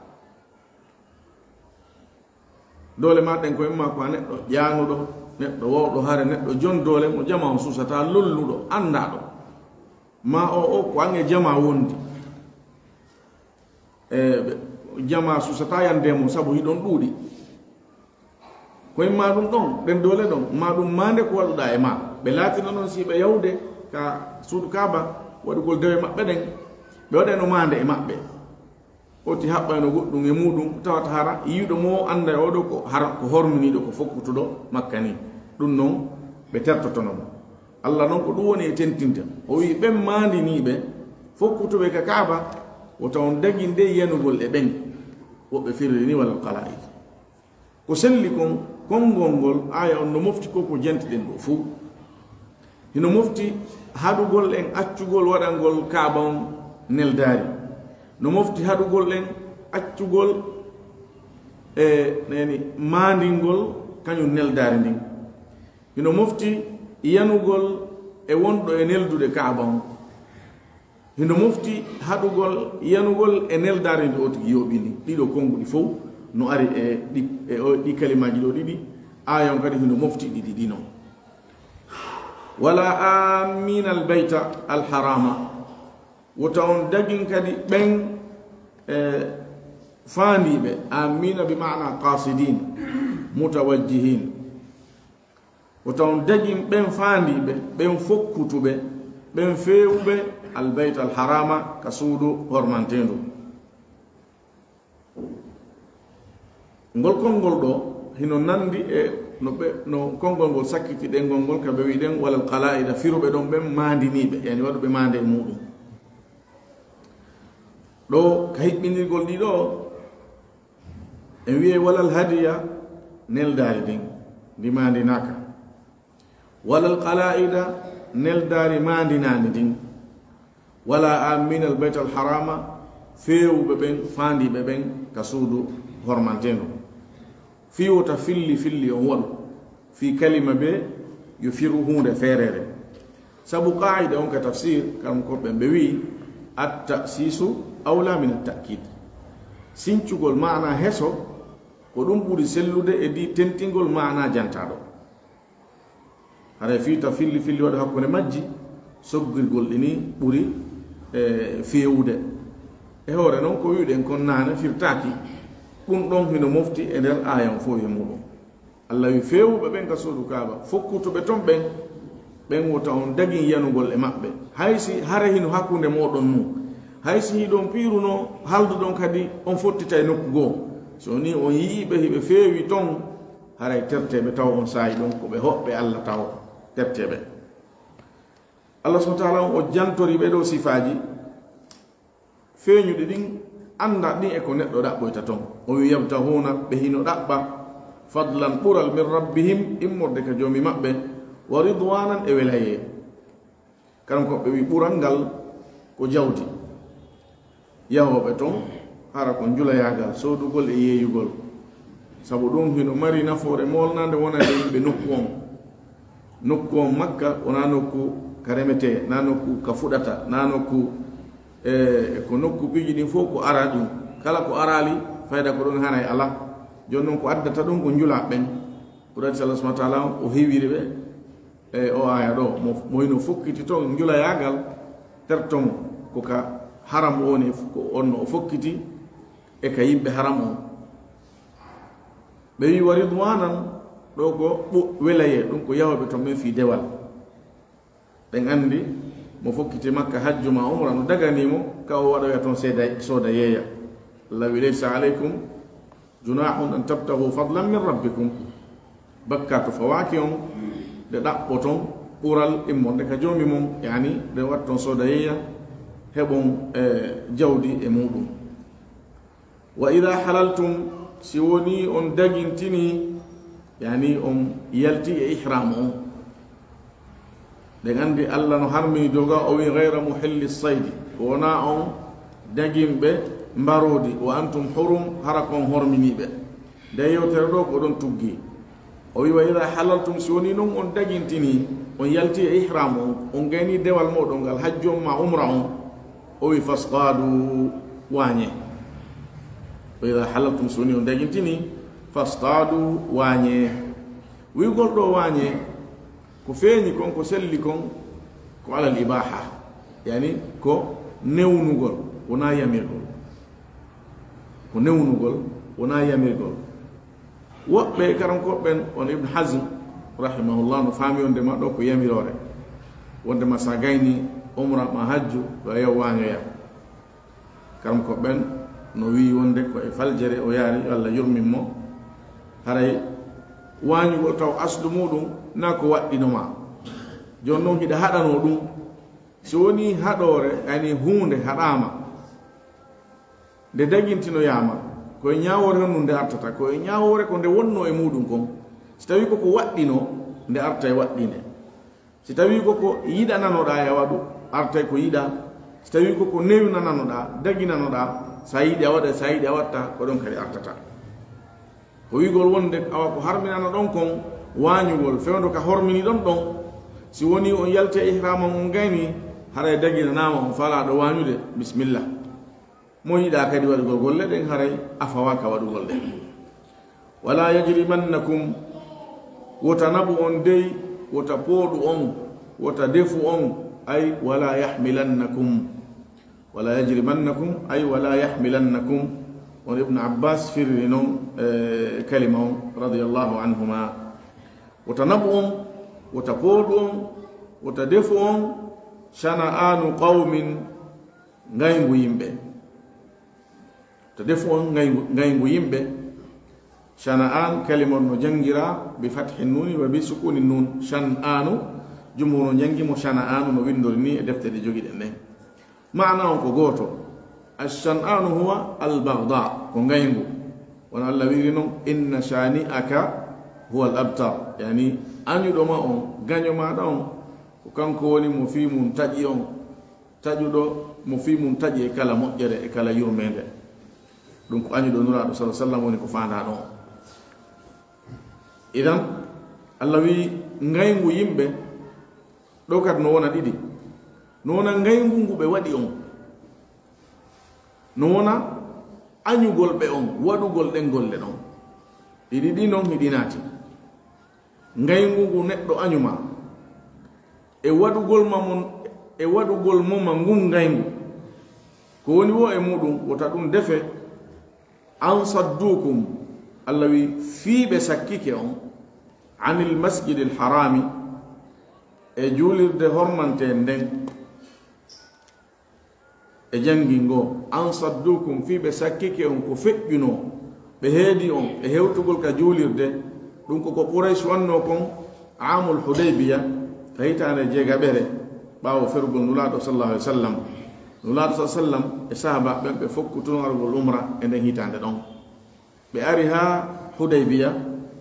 Doole ma ɗen ko imma ko a neɗɗo ƴaanuɗo, neɗɗo wowɗo hare, neɗɗo jon doole mo jama on susata, lolluɗo andaɗo. Ma o o ko an e jama wondi. E jama susata yande mo sabu hiɗon ɗuuɗi. Ko imma ɗum ɗon ɗen doole ɗon ma ɗum mande ko waɗuɗa e ma. Ɓe laatina noon si ɓe yawde ka suudu kaaba waɗugol dewe maɓɓe ɗen, ɓe waɗayno mande e maɓɓe. Oti haɓɓayno goɗɗum e muɗum tawata hara yiɗo mo anda e oɗo ko hara ko horminiɗo ko fokkutuɗo Makka ni. Ɗum noon ɓe tertotono mo. Allah noon ko ɗum woni e tentinta. O wi ɓen mandiniɓe fokkutuɓe ka kaaba, wota on daginde yanugol e ɓen. Woɓɓe firiri ni walal qala'id. Ko selli kon, konngol ngol aaya on no mofti ko ko jentiɗen ɗo fow. Hino mofti haɗugol en accugol waɗangol kaaba on neldaari. No mofti haɗugol en accugol e neni maandingol kañum neldaari ndin. Hino mofti yanugol e wonɗo e neldude kaaba on. Hino mofti haɗugol yanugol e neldaari ndi o tigi yooɓi ndi. Ɗiɗo konnguɗi fow no ari e ɗi e o ɗi kalimaaji ɗo ɗiɗi. Aaya on kadi hino mofti ɗiɗi ɗi non. Wala amina albayta alharama. Wota on dagin kadi ɓen e faandiiɓe amina bi maana qasidin mutawajjihin. Wota on dagin ɓen faandiiɓe ɓen fokkutuɓe ɓen feewuɓe albayta alharama ka suudu hormanteendu. Ngol konngol ɗo hino nandi e no ɓe no konngol ngol sakkiti ɗenngol ngol ka ɓe wiɗen walal qala'ida firuɓe ɗon ɓen maandiniiɓe yani waɗuɓe maande e muɗum. Ɗo ka hiɓɓindirgol ɗiɗo en wi'e walal hadiya neldaari ndin ndi maandinaaka. Walal qala'ida neldaari maandinaandi ndin. Wala amina albayta alharama feewuɓe ɓen faandiiɓe ɓen ka suudu hormanteendu. Fii wota filli filli on waɗu fii kalima be yo firu huunde feereere. Sabu qaa'ida on ka tafsir kanko ɓen ɓe wi'i attasisu awla min attakid. Sincugol maana heso ko ɗum ɓuri sellude e di tentingol maana jantaaɗo. Haray fiita filli filli waɗo hakkunde majji soggirgol ɗini ɓuri e feewude. E hoore noon ko wi'uɗen kon naane firtaaki. Ɗum ɗon hino mofti e nder aayan fof e muɗum. Allah wi feewuɓe ɓen ka suudu kaaba fokkutuɓe ton ɓen. Ɓen wota on dagin yanugol e maɓɓe hay si hare hino hakkunde moɗon nun. Hay si hiɗon piiruno halduɗon kadi on fottita e nokku goo. So ni on yi'iɓe hiɓe feewi ton haray terteɓe taw on saa'i ɗon ko ɓe hoɓɓe Allah taw terteɓe. Allah subhanahu wa ta'ala on o jantori ɓe ɗo sifaaji feeñuɗi ɗin annda ɗin e ko neɗɗo ɗaɓɓoyta ton. O wi yabtahuna ɓe hino ɗaɓɓa fadlan ɓural min rabbihim immorde ka joomi maɓɓe wa ridwanan e welayee. Karam ko ɓe wi ɓural ngal ko jawdi. Yahooɓe ton hara ko njulayaagal soodugol e yeeyugol. Sabu ɗum hino mari nafoore moolnaande wonande yimɓe nokku on. Nokku on makka wona nokku ka remetee na nokku ka fuɗata na nokku e ko nokku piiji ɗin fof ko ara ɗum. Kala ko araali fayda ko ɗon hanay ala. Jooni noon ko addata ɗum ko njula ɓen. Ko ɗaɗi sallah subhanahu wa taala o hewiri ɓe. E o aya ɗo mo hino fokkiti ton njulayaagal terto mo ko ka haram woni ko onno o fokkiti e ka yimɓe haram on. Ɓe wi wa ridwanan ɗo ko welayee ɗum ko yahoɓe ton men fii dewal. Ɓen anndi mo fokkiti makka hajju ma umra no dagani mo ka o waɗoya ton sooda yeeya. Allah wi laysa alaykum junahun an tabtagu fadlan min rabbikum. Bakkaatu fawaaki on ɗaɓɓoton ɓural immonde ka Joomi mon, yani ɓe watton sooda yeeya, heɓon, e, jawdi e muuɗum. Wa idha halaltum, si woni on dagintini, yani on yalti e ihram on. Ɗen andi Alla no harmini doga, o wi, "Ghayra muhilli saydi." Ko wona on daginɓe mbaroodi, "wa antum hurum," hara kon horminiiɓe. Nde yewtere ɗo ko ɗon tuggi. O wi, "Wa idha halaltum," si woni non on dagintini, on yalti e ihram on, on gayni dewal moɗon ngal, hajju on ma umra on, o wi, "Fastadu," waañe. "Wa idha halaltum," si woni on dagintini, "fastadu," waañe. Wi'ugol ɗo waañe, ko feeñi kon, ko selli kon, ko alal ibaha, yani ko newnugol, wona yamirgol. Ko newnugol, wona yamirgol. Woɓɓe karankoɓe ɓen, on Ibn Hazm, rahimahullah, no faami wonde ma ɗo ko yamiroore. Wonde ma sa gayni umra ma hajju, ɗo yaw waañoya. Karamkoɓe ɓen no wi'i wonde ko e faljere o yaari, yo Alla yurmin mo. Haray waañugol taw aslu muɗum na ko waɗɗino ma. Jooni non hiɗa haɗano ɗum. Si woni haɗoore, yani huunde haɗaama, nde dagintinoyaama, ko e ñaawoore honɗum nde artata? Ko e ñaawoore ko nde wonno e muɗum kon. Si tawi ko ko waɗɗino, nde arta e waɗɗinde. Si tawi ko ko yiɗananoɗaa e a waɗu, artay ko yiɗaa. Si tawi ko ko newnananoɗaa, daginanoɗaa, sa yiɗi a waɗa, sa yiɗi a watta, ko ɗon kadi artata. Ko wi'ugol wonde awa ko harminano ɗon kon waañugol, fewndo ka hormini ɗon ɗon. Si woni on yalti e ihrama mon gayni, haray daginanaama on falaaɗo waañude, bismillah. Mo yiɗaa kadi waɗugol golle ɗen, haray a fawaaka waɗugol ɗen. Wala yajrimannakum, wota naɓu on dey, wota pooɗu on, wota defu on, ay, wala yahmilannakum. Wala yajrimannakum, ay, wala yahmilannakum. On Ibn Abbas firiri non, eh, kalima on, radiyallahu anhuma. Wota naɓu on, wota pooɗu on, wota defu on, shana'anu qawmin, ngayngu yimɓe. To defu on ngayngu, ngayngu yimɓe. Shana'an, kalima on no janngiraa bi fathi nuni wa bi sukuni nun. Shan'anu, jumhur no janngi mo shana'anu no winndori ni e defte ɗe jogiɗen ɗen. Maana on ko gooto. Ash-shan'anu huwa al-baghda, ko ngayngu. Wano Allah wi'iri non, "Inna shani'aka huwa al-abtar." Yani, añuɗo ma on, gaño maaɗa on, ko kanko woni mo fii mun taƴi on. Taƴuɗo mo fii mun taƴi e kala moƴƴere, e kala yurmeende. Ɗum ko añuɗo Nulaaɗo, sallallahu alaihi wasallam, woni ko faandaa ɗon. Idan, Allah wi'i ngayngu yimɓe, ɗo kadi no wona ɗiɗi. No wona ngayngu ngu ɓe waɗi on. No wona añugol ɓe on, waɗugol ɗen golle ɗon. Ɗiɗi ɗi non hiɗi naati. Ngayngu ngu neɗɗo añu ma, e waɗugol ma mon, e waɗugol mo ma ngun ngayngu. Ko woni wo e muɗum, wota ɗum defe. An saddukum, Allah wi, fii ɓe sakkike on, anil masjidil harami, e juulirde hormante nden. E janngi ngo, an saddukum, fii ɓe sakkike on ko feƴƴuno, ɓe heedi on e hewtugol ka juulirde, ɗum ko ko Quraysh wanno kon, amul Hudaybiya, ka hitaande jeegaɓere, ɓaawo ferugol Nulaaɗo, sallallahu alaihi wasallam. Nulaaɗo, sallallahu alaihi wasallam, e sahaaba ɓen, ɓe fokkutuno argol umra e nden hitaande ɗon. Ɓe ari haa Hudaybiya,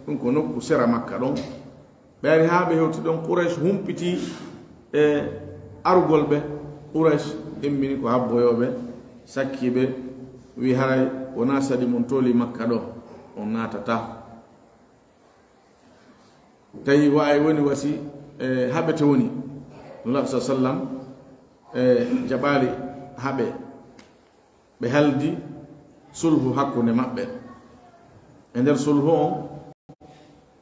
ɗum ko nokku sera Makka ɗon. Ɓe ari haa ɓe hewti ɗon, Quraysh humpiti e arugol ɓe. Quraysh immini ko habboyooɓe, sakki ɓe, wi haray wonaa saɗi mon tooli Makka ɗo, on naatataa. Tawi wa'ay woni wasi, e, haɓete woni. Nulaaɗo, sallallahu alaihi wasallam, e, jaɓaali haɓe. Ɓe haldi sulhu hakkunde maɓɓe. E nder sulhu on,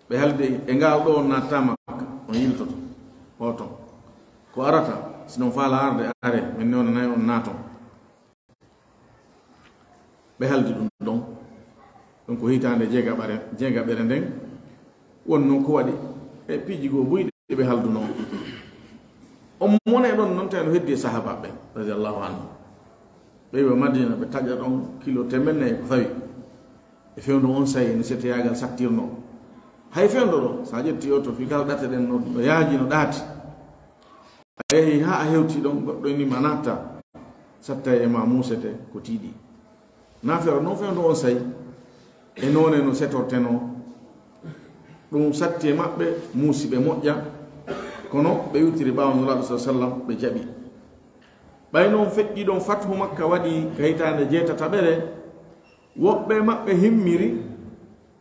ɓe haldi e ngal ɗo on natta Makka, on yiltoto hoto. Ko arata, si non faala arde, are, min newnanay on naaton. Ɓe haldi ɗum ɗon. Ɗum ko hitaande jeegaɓare, jeegaɓere nden. Won non ko waɗi e piiji goo buy ɗi ɓe haldunoo. On mone ɗon non tawi no heddi e sahaabaaɓe ɓen, radiyallahu anhu. Ɓe iwa Madina, ɓe taƴa ɗon kilo teemeɗɗe nayi ko fawi. E fewndo on sa'i no seteyaagal sattirnoo. Hay fewndo ɗo, so a ƴetti oto fii kala ɗate ɗen no, no yaaji, no ɗaati. A yehi haa a hewti ɗon, goɗɗo inni ma natta, sattay e ma muusete ko tiiɗi. Naafeero non fewndo on say, e noone no setortenoo. Ɗum satti e maɓɓe, muusi ɓe moƴƴa, kono ɓe iwtiri ɓaawo Nulaaɗo sa sallam, ɓe jaɓi. Ɓay non feƴƴi ɗon Fathu Makka waɗi ka hitaande jeetataɓere, woɓɓe maɓɓe himmiri,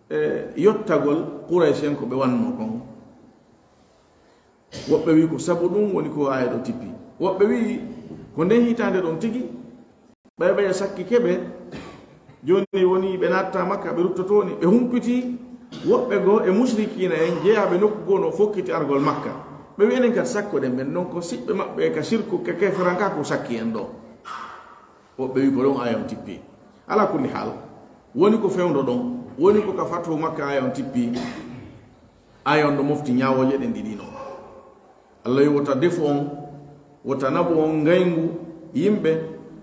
e, yottagol Quraysh en ko ɓe wanno kon. Woɓɓe wi'i ko sabu ɗum woni ko aaya ɗo tippi. Woɓɓe wi'i ko nden hitaande ɗon tigi, ɓay ɓay sakki keɓe. Jooni woni ɓe natta Makka, ɓe ruttoto ni, ɓe humpiti woɓɓe goo e mushrikiina en jeyaaɓe nokku goo no fokkiti argol Makka. Ɓe wi'i enen kadi sakkoɗen ɓen ɗon ko siɓɓe maɓɓe ka sirku, ka keferanka ko sakki en ɗo. Woɓɓe wi'i ko ɗon aaya on tippi. Ala kulli haal, woni ko fewndo ɗon, woni ko ka Fathu Makka aaya on tippi. Aaya on ɗo mofti ñaawooje ɗen ɗiɗi non. Allah wi wota defu on, wota naɓu on ngayngu yimɓe,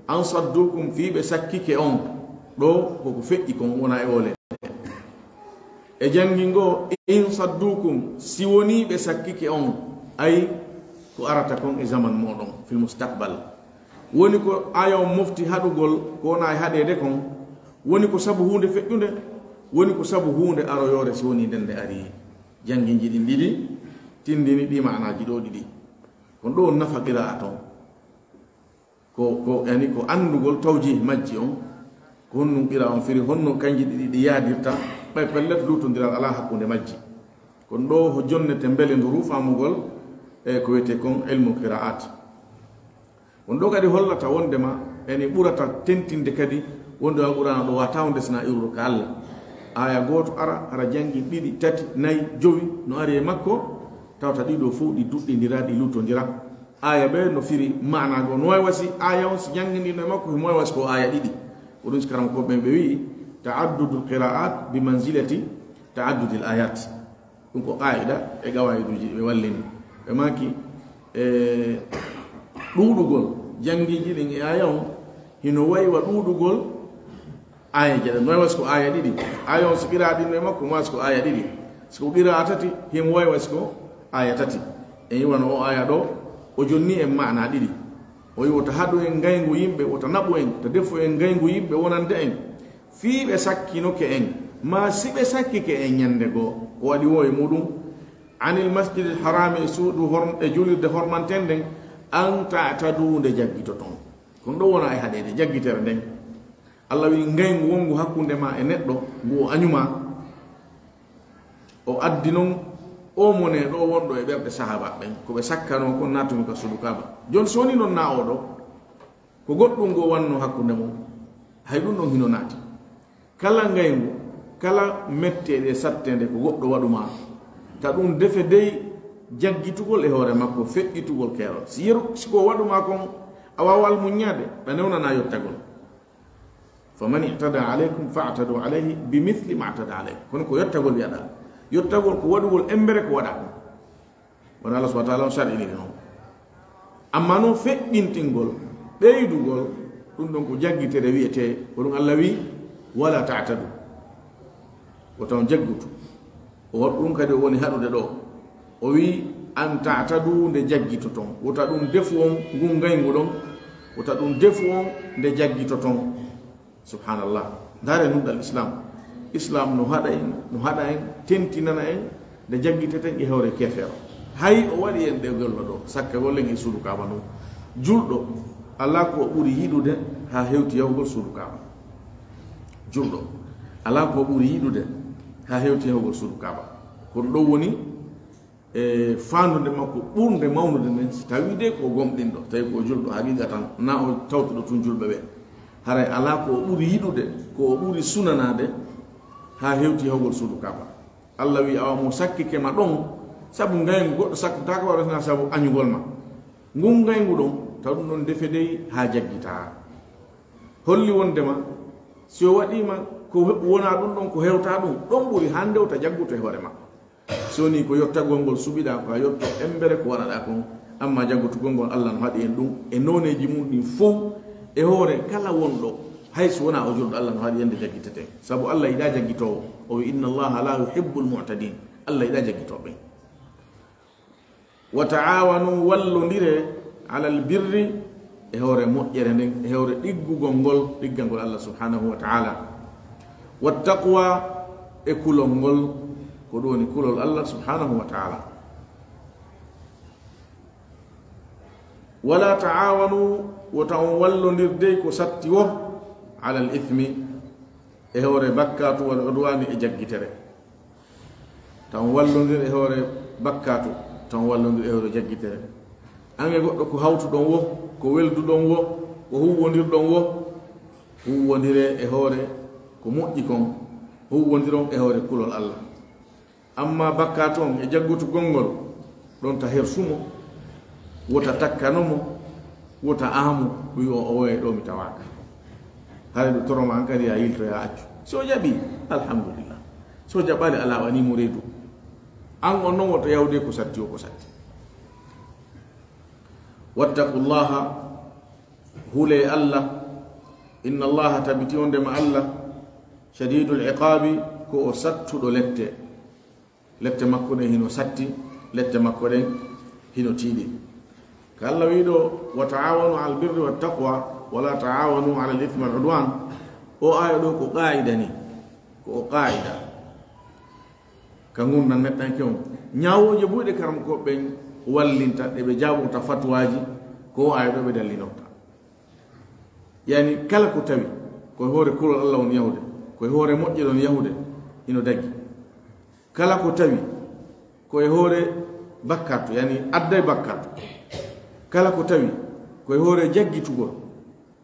an saddukum fii ɓe sakkike on. Ɗo ko ko feƴƴi kon wona e ole. E janngi ngo, in saddukum, si woni ɓe sakkike on, ay ko arata kon e zaman mooɗon, fil mustaqbal. Woni ko aaya on mofti haɗugol ko wona e haɗeede kon, woni ko sabu huunde feƴƴunde, woni ko sabu huunde aroyoore si woni nden nde ari. Jannginji ɗin ɗiɗi tindini ɗi maanaaji ɗo ɗiɗi. Kon ɗo on nafa qira'a ton. Ko, ko, yani ko anndugol tawjih majji on. Ko honɗum qira'a on firi, honno kanji ɗiɗi ɗi yaadirta, ɓay pellet luutondiral alaa hakkunde majji. Kon ɗo ho jonnete mbelenduru faamugol e ko wiyetee kon ilmul qira'at. Kon ɗo kadi hollata wondema ene ɓurata tentinde kadi wonde Alqur'aana ɗo wata wonde sina iwruɗo ka Allah. Aaya gooto ara, hara janngin ɗiɗi, tati, nayi, jowi no ari e makko, tawata ɗiɗo fof ɗi duɗɗindira, ɗi luttondira. Aaya ɓe no firi maana goo. No wawi wasi aaya on si janngindino e makko, himo wawi wasi ko aaya ɗiɗi. Ko ɗum si karam ko ɓen ɓe wi'i, ta'addudul qira'at bi manzilati ta'addudil ayat. Ɗum ko qaa'ida e qawaayiduuji ɗi ɓe wallini. Ɓe maaki, e, ɗuuɗugol janngiiji ɗin e aaya on, hino wayi wa ɗuuɗugol aayeeje ɗen. No wayi wa si ko aaya ɗiɗi. Aaya on si qiraa'a ɗin no e makko, mo wayi si ko aaya ɗiɗi. Si ko qiraa'a tati, himo wayi wa si ko aaya tati. En yi'ano o aaya ɗo, o jonni en maana ɗiɗi. O wi'i, wota haɗu en ngayngu yimɓe, wota naɓu en, ta defu en ngayngu yimɓe wonande en. Fii ɓe sakkinoke en, maa si ɓe sakkike en ñande goo, ko waɗi woo e muɗum, anil masjidil harami, e suudu horm-, e julirde hormanten nden, an ta'tadu, nde jaggitoton. Kon ɗo wona e haɗeede jaggitere nden. Allah wi'i, ngayngu wonngu hakkunde ma e neɗɗo, ngu o añu ma, o addi non o mone ɗo wonɗo e ɓerɗe sahaaba ɓen, ko ɓe sakkanoo kon naatugo ka suudu Kaaba. Jon so woni non na o ɗo, ko goɗɗum ngo wanno hakkunde mum, hay ɗum ɗon hino naati. Kala ngayngu, kala metteeɗe satteende ko goɗɗo waɗu ma, ta ɗum defe dey jaggitugol e hoore makko, feƴƴitugol keerol. Si yeru, si ko waɗu ma kon, a waawal muññaade, ɗa newnana yottagol. Faman i'tada alaykum fa'tadu alayhi bi mithli ma i'tada alaykum. Kono ko yottagol wi'aɗa. Yottagol ko waɗugol embere ko waɗa kon. Wona Allah subhanahu wa ta'ala on shar'ini non. Amma non feƴƴintingol, ɓeydugol, ɗum ɗon ko jaggitere wi'etee, ko ɗum Allah wi'i, wala ta'tadu. Wota on jaggutu. O waɗi ɗum kadi o woni haɗude ɗo. O wi'i, an ta'tadu nde jaggitoton. Wota ɗum defu on ngun ngayngu ɗon. Wota ɗum defu on nde jaggitoton. Subhanallah. Ndaare nunɗal Islam. Islam no haɗa en, no haɗa en, tentinana en, nde jaggiteten e hoore keefeero. Hay o waɗi en ɗe golle ɗo, sakkagol en e suudu Kaaba ndun. Julɗo, alaa ko o ɓuri yiɗude haa hewti yahugol suudu Kaaba. Julɗo, alaa ko o ɓuri yiɗude haa hewti yahugol suudu Kaaba. Kono ɗo woni e faandude makko ɓurnde mawnude nden, si tawii de ko gomɗinɗo, tawi ko o julɗo haqiiqa tan, na o tawtuɗo tun julɓe ɓe. Haray alaa ko o ɓuri yiɗude, ko o ɓuri sunanaade, haa hewti yahugol suudu Kaaba. Allah wi'i, awa mo sakkike ma ɗon, sabu ngayngu goɗɗo sakkataake ma ɗon, hinaa sabu añugol ma. Ngun ngayngu ɗon, taw ɗum ɗon defe dey haa jaggitaa. Holli wondema, si o waɗii ma ko he-, wonaa ɗum ɗon, ko hewtaa ɗum, ɗon ɓuri hannde o ta jagguto e hoore makko. So woni ko yottagol ngol suɓiɗaa, ko a yotto embere ko waɗaɗaa kon, amma jaggutugol ngol, Allah no haɗi en ɗum e nooneeji mum ɗin fow, e hoore kala wonɗo, hay so wonaa o julɗo, Allah no haɗi en nde jaggitetee. Sabu Allah yiɗaa jaggitoowo, o wi'i, inna Allaha la yuhibbul mu'tadin. Allah yiɗa jaggitooɓe. Wa ta'awanu, wallondire, alal birri, e hoore moƴƴere nden, e hoore ɗiggugol ngol, ɗiggal ngol Allah subhanahu wa ta'ala. Wa taqwa, e kulol ngol, ko ɗum woni kulol Allah subhanahu wa ta'ala. Wala ta'awanu, wota on wallondir dey ko satti wo, alal ithmi, e hoore bakkatu, wal udwani, e jaggitere. Tan wallondir e hoore bakkatu, tan wallondir e hoore jaggitere. An e goɗɗo ko hawtuɗon wo, ko welduɗon wo, ko huwwondirɗon wo, huwwondire e hoore ko moƴƴi kon, huwwondiron e hoore kulol Allah. Amma bakkatu on e jaggutugol ngol, ɗon ta hersumo, wota takkano mo, wota aamu, wi o owoye ɗo mi tawaaka. Hare ɗo toroma an kadi ya yilto ya accu. Si o jaɓi, alhamdulillah. Si o jaɓali, ala wani mo reedu. An on non wota yawde ko satti o ko satti. Wattaqullaha, hule Allah. Inna Allaha, tabiti wondema Allah, shadidul iqabi, ko o sattuɗo lette. Lette makko ɗen hino satti, lette makko ɗen hino tiiɗi. Ka Allah wiɗo, wa ta'awanu al birri wa taqwa, wala ta'awanu ala al ithmi wal udwan. O aya ɗo ko qaida ni, ko o qaida. Ka ngurndan neɗɗanke on. Ñaawooje buy ɗe karamokooɓe ɓen wallinta, ɗe ɓe jaaborta fatuwaaji, ko o aya ɗo ɓe dallinorta. Yani, kala ko tawi ko e hoore kulol Allah on yahude, ko e hoore moƴƴere on yahude, hino dagi. Kala ko tawi ko e hoore bakkatu, yani adday bakkatu. Kala ko tawi ko e hoore jaggitugol,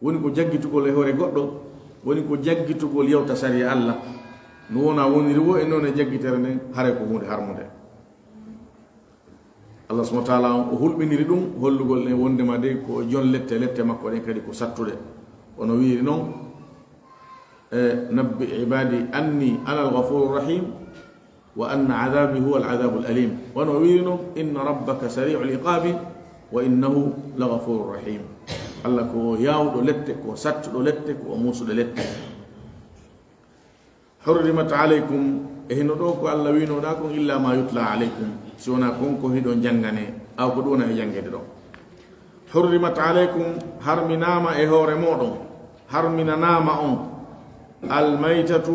woni ko jaggitugol e hoore goɗɗo, woni ko jaggitugol yawta sariya Allah, no wona woniri wo e noone jaggitere nden, haray ko huunde harmunde. Allah subhanahu wa ta'ala on o hulɓiniri ɗum, hollugol en wondema dey ko jon lette, lette makko ɗen kadi ko sattuɗe. Ono wiiri non, e, "Nabbi ibadi anni ana al-ghafurur rahim, wa anna adhabi huwa al-adhabul alim." Wano wiiri non, "Inna rabbaka sari'ul iqabi, wa innahu laghafurur rahim." Allah ko yawɗo lette, ko sattuɗo lette, ko o muusuɗo lette. "Hurrimat alaykum," e hino ɗo ko Allah wiinoɗa kon, "illa ma yutla alaykum," si wona kon ko hiɗon janngane, aw ko ɗum wona e janngeede ɗon. "Hurrimat alaykum," harminaama e hoore moɗon, harminanaama on, "almaytatu,"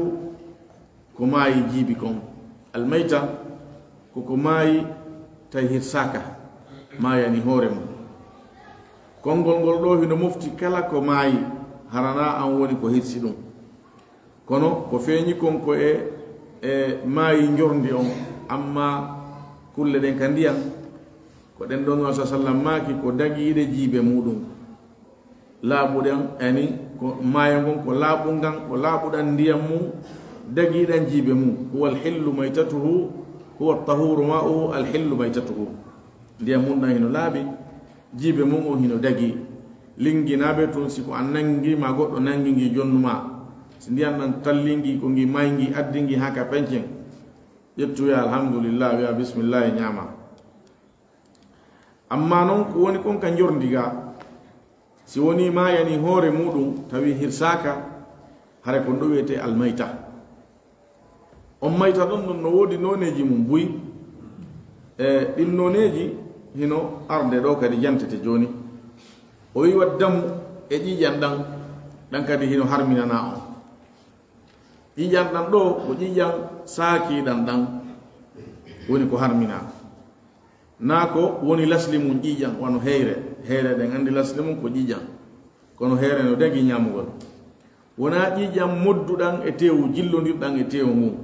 ko maayi jiibi kon. Almayta ko ko maayi tawi hirsaaka, maayani hoore mum. Konngol ngol ɗo hino mofti kala ko maayi, harana an woni ko hirsi ɗum. Kono ko feeñi kon ko e, e maayi njorndi on, amma kulle ɗen ka ndiyan, ko ɗen ɗon Nulaaɗo sallam maaki ko dagiiɗe jiibe muɗum. Laaɓuɗan, yani ko maayo ngon ko laaɓungan, ko laaɓuɗan ndiyan mum, dagiiɗan jiibe mum. "Huwa alhillu maytatuhu, huwa tahuru ma'uhu, alhillu maytatuhu." Ndiyan mum ɗan hino laaɓi, jiibe mum on hino dagi. Linginaaɓe tun, si ko an nangi ma goɗɗo nangi ngi jonnu ma, si ndiyan ɗan tallingi ko ngi mayngi addingi haa ka pencen, ƴettu wi'a alhamdulillah, wi'a bismillah, ñaama. Amma non ko woni kon ka njorndi ga, si woni maayani hoore muɗum tawi hirsaaka, hare kon ɗo wi'ete almayta. On mayta ɗon ɗon no woodi nooneeji mum buy. E ɗin nooneeji hino arde ɗo kadi jantete jooni. O wi'i wa damu e ƴiiƴan ɗan, ɗan kadi hino harminana on. Ƴiiƴan ɗan ɗo ko ƴiiƴan saakiiɗan ɗan woni ko harmina. Naa ko woni lasli mum ƴiiƴan wano heyre. Heyre ɗen anndi lasli mum ko ƴiiƴan. Kono heyre no dagi ñaamugol. Wonaa ƴiiƴan modduɗan e teewu, jillondirɗan e teewu ngun.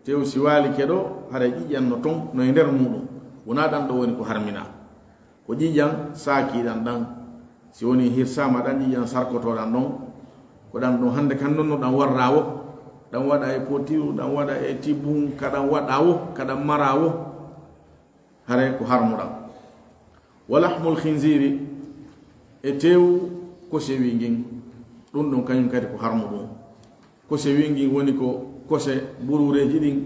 Teewu si waali keɗo, haray ƴiiƴan no ton, no e nder muɗum. Wonaa ɗan ɗo woni ko harmina. Ko ƴiiƴan saakiiɗan ɗan. Si woni hirsaama ɗan ƴiiƴan sarkotoɗan ɗon, ko ɗan ɗon hannde kan non no ɗan warra wo. Ɗan waɗa e potiru, ɗan waɗa e tibun, ka ɗan waɗa wo, ka ɗan mara wo. Haray ko harmuɗan. Wa lahmul khinziri, e teewu kose wi ngin, ɗum ɗon kañum kadi ko harmuɗum. Kose wi ngin woni ko kose buruureeji ɗin,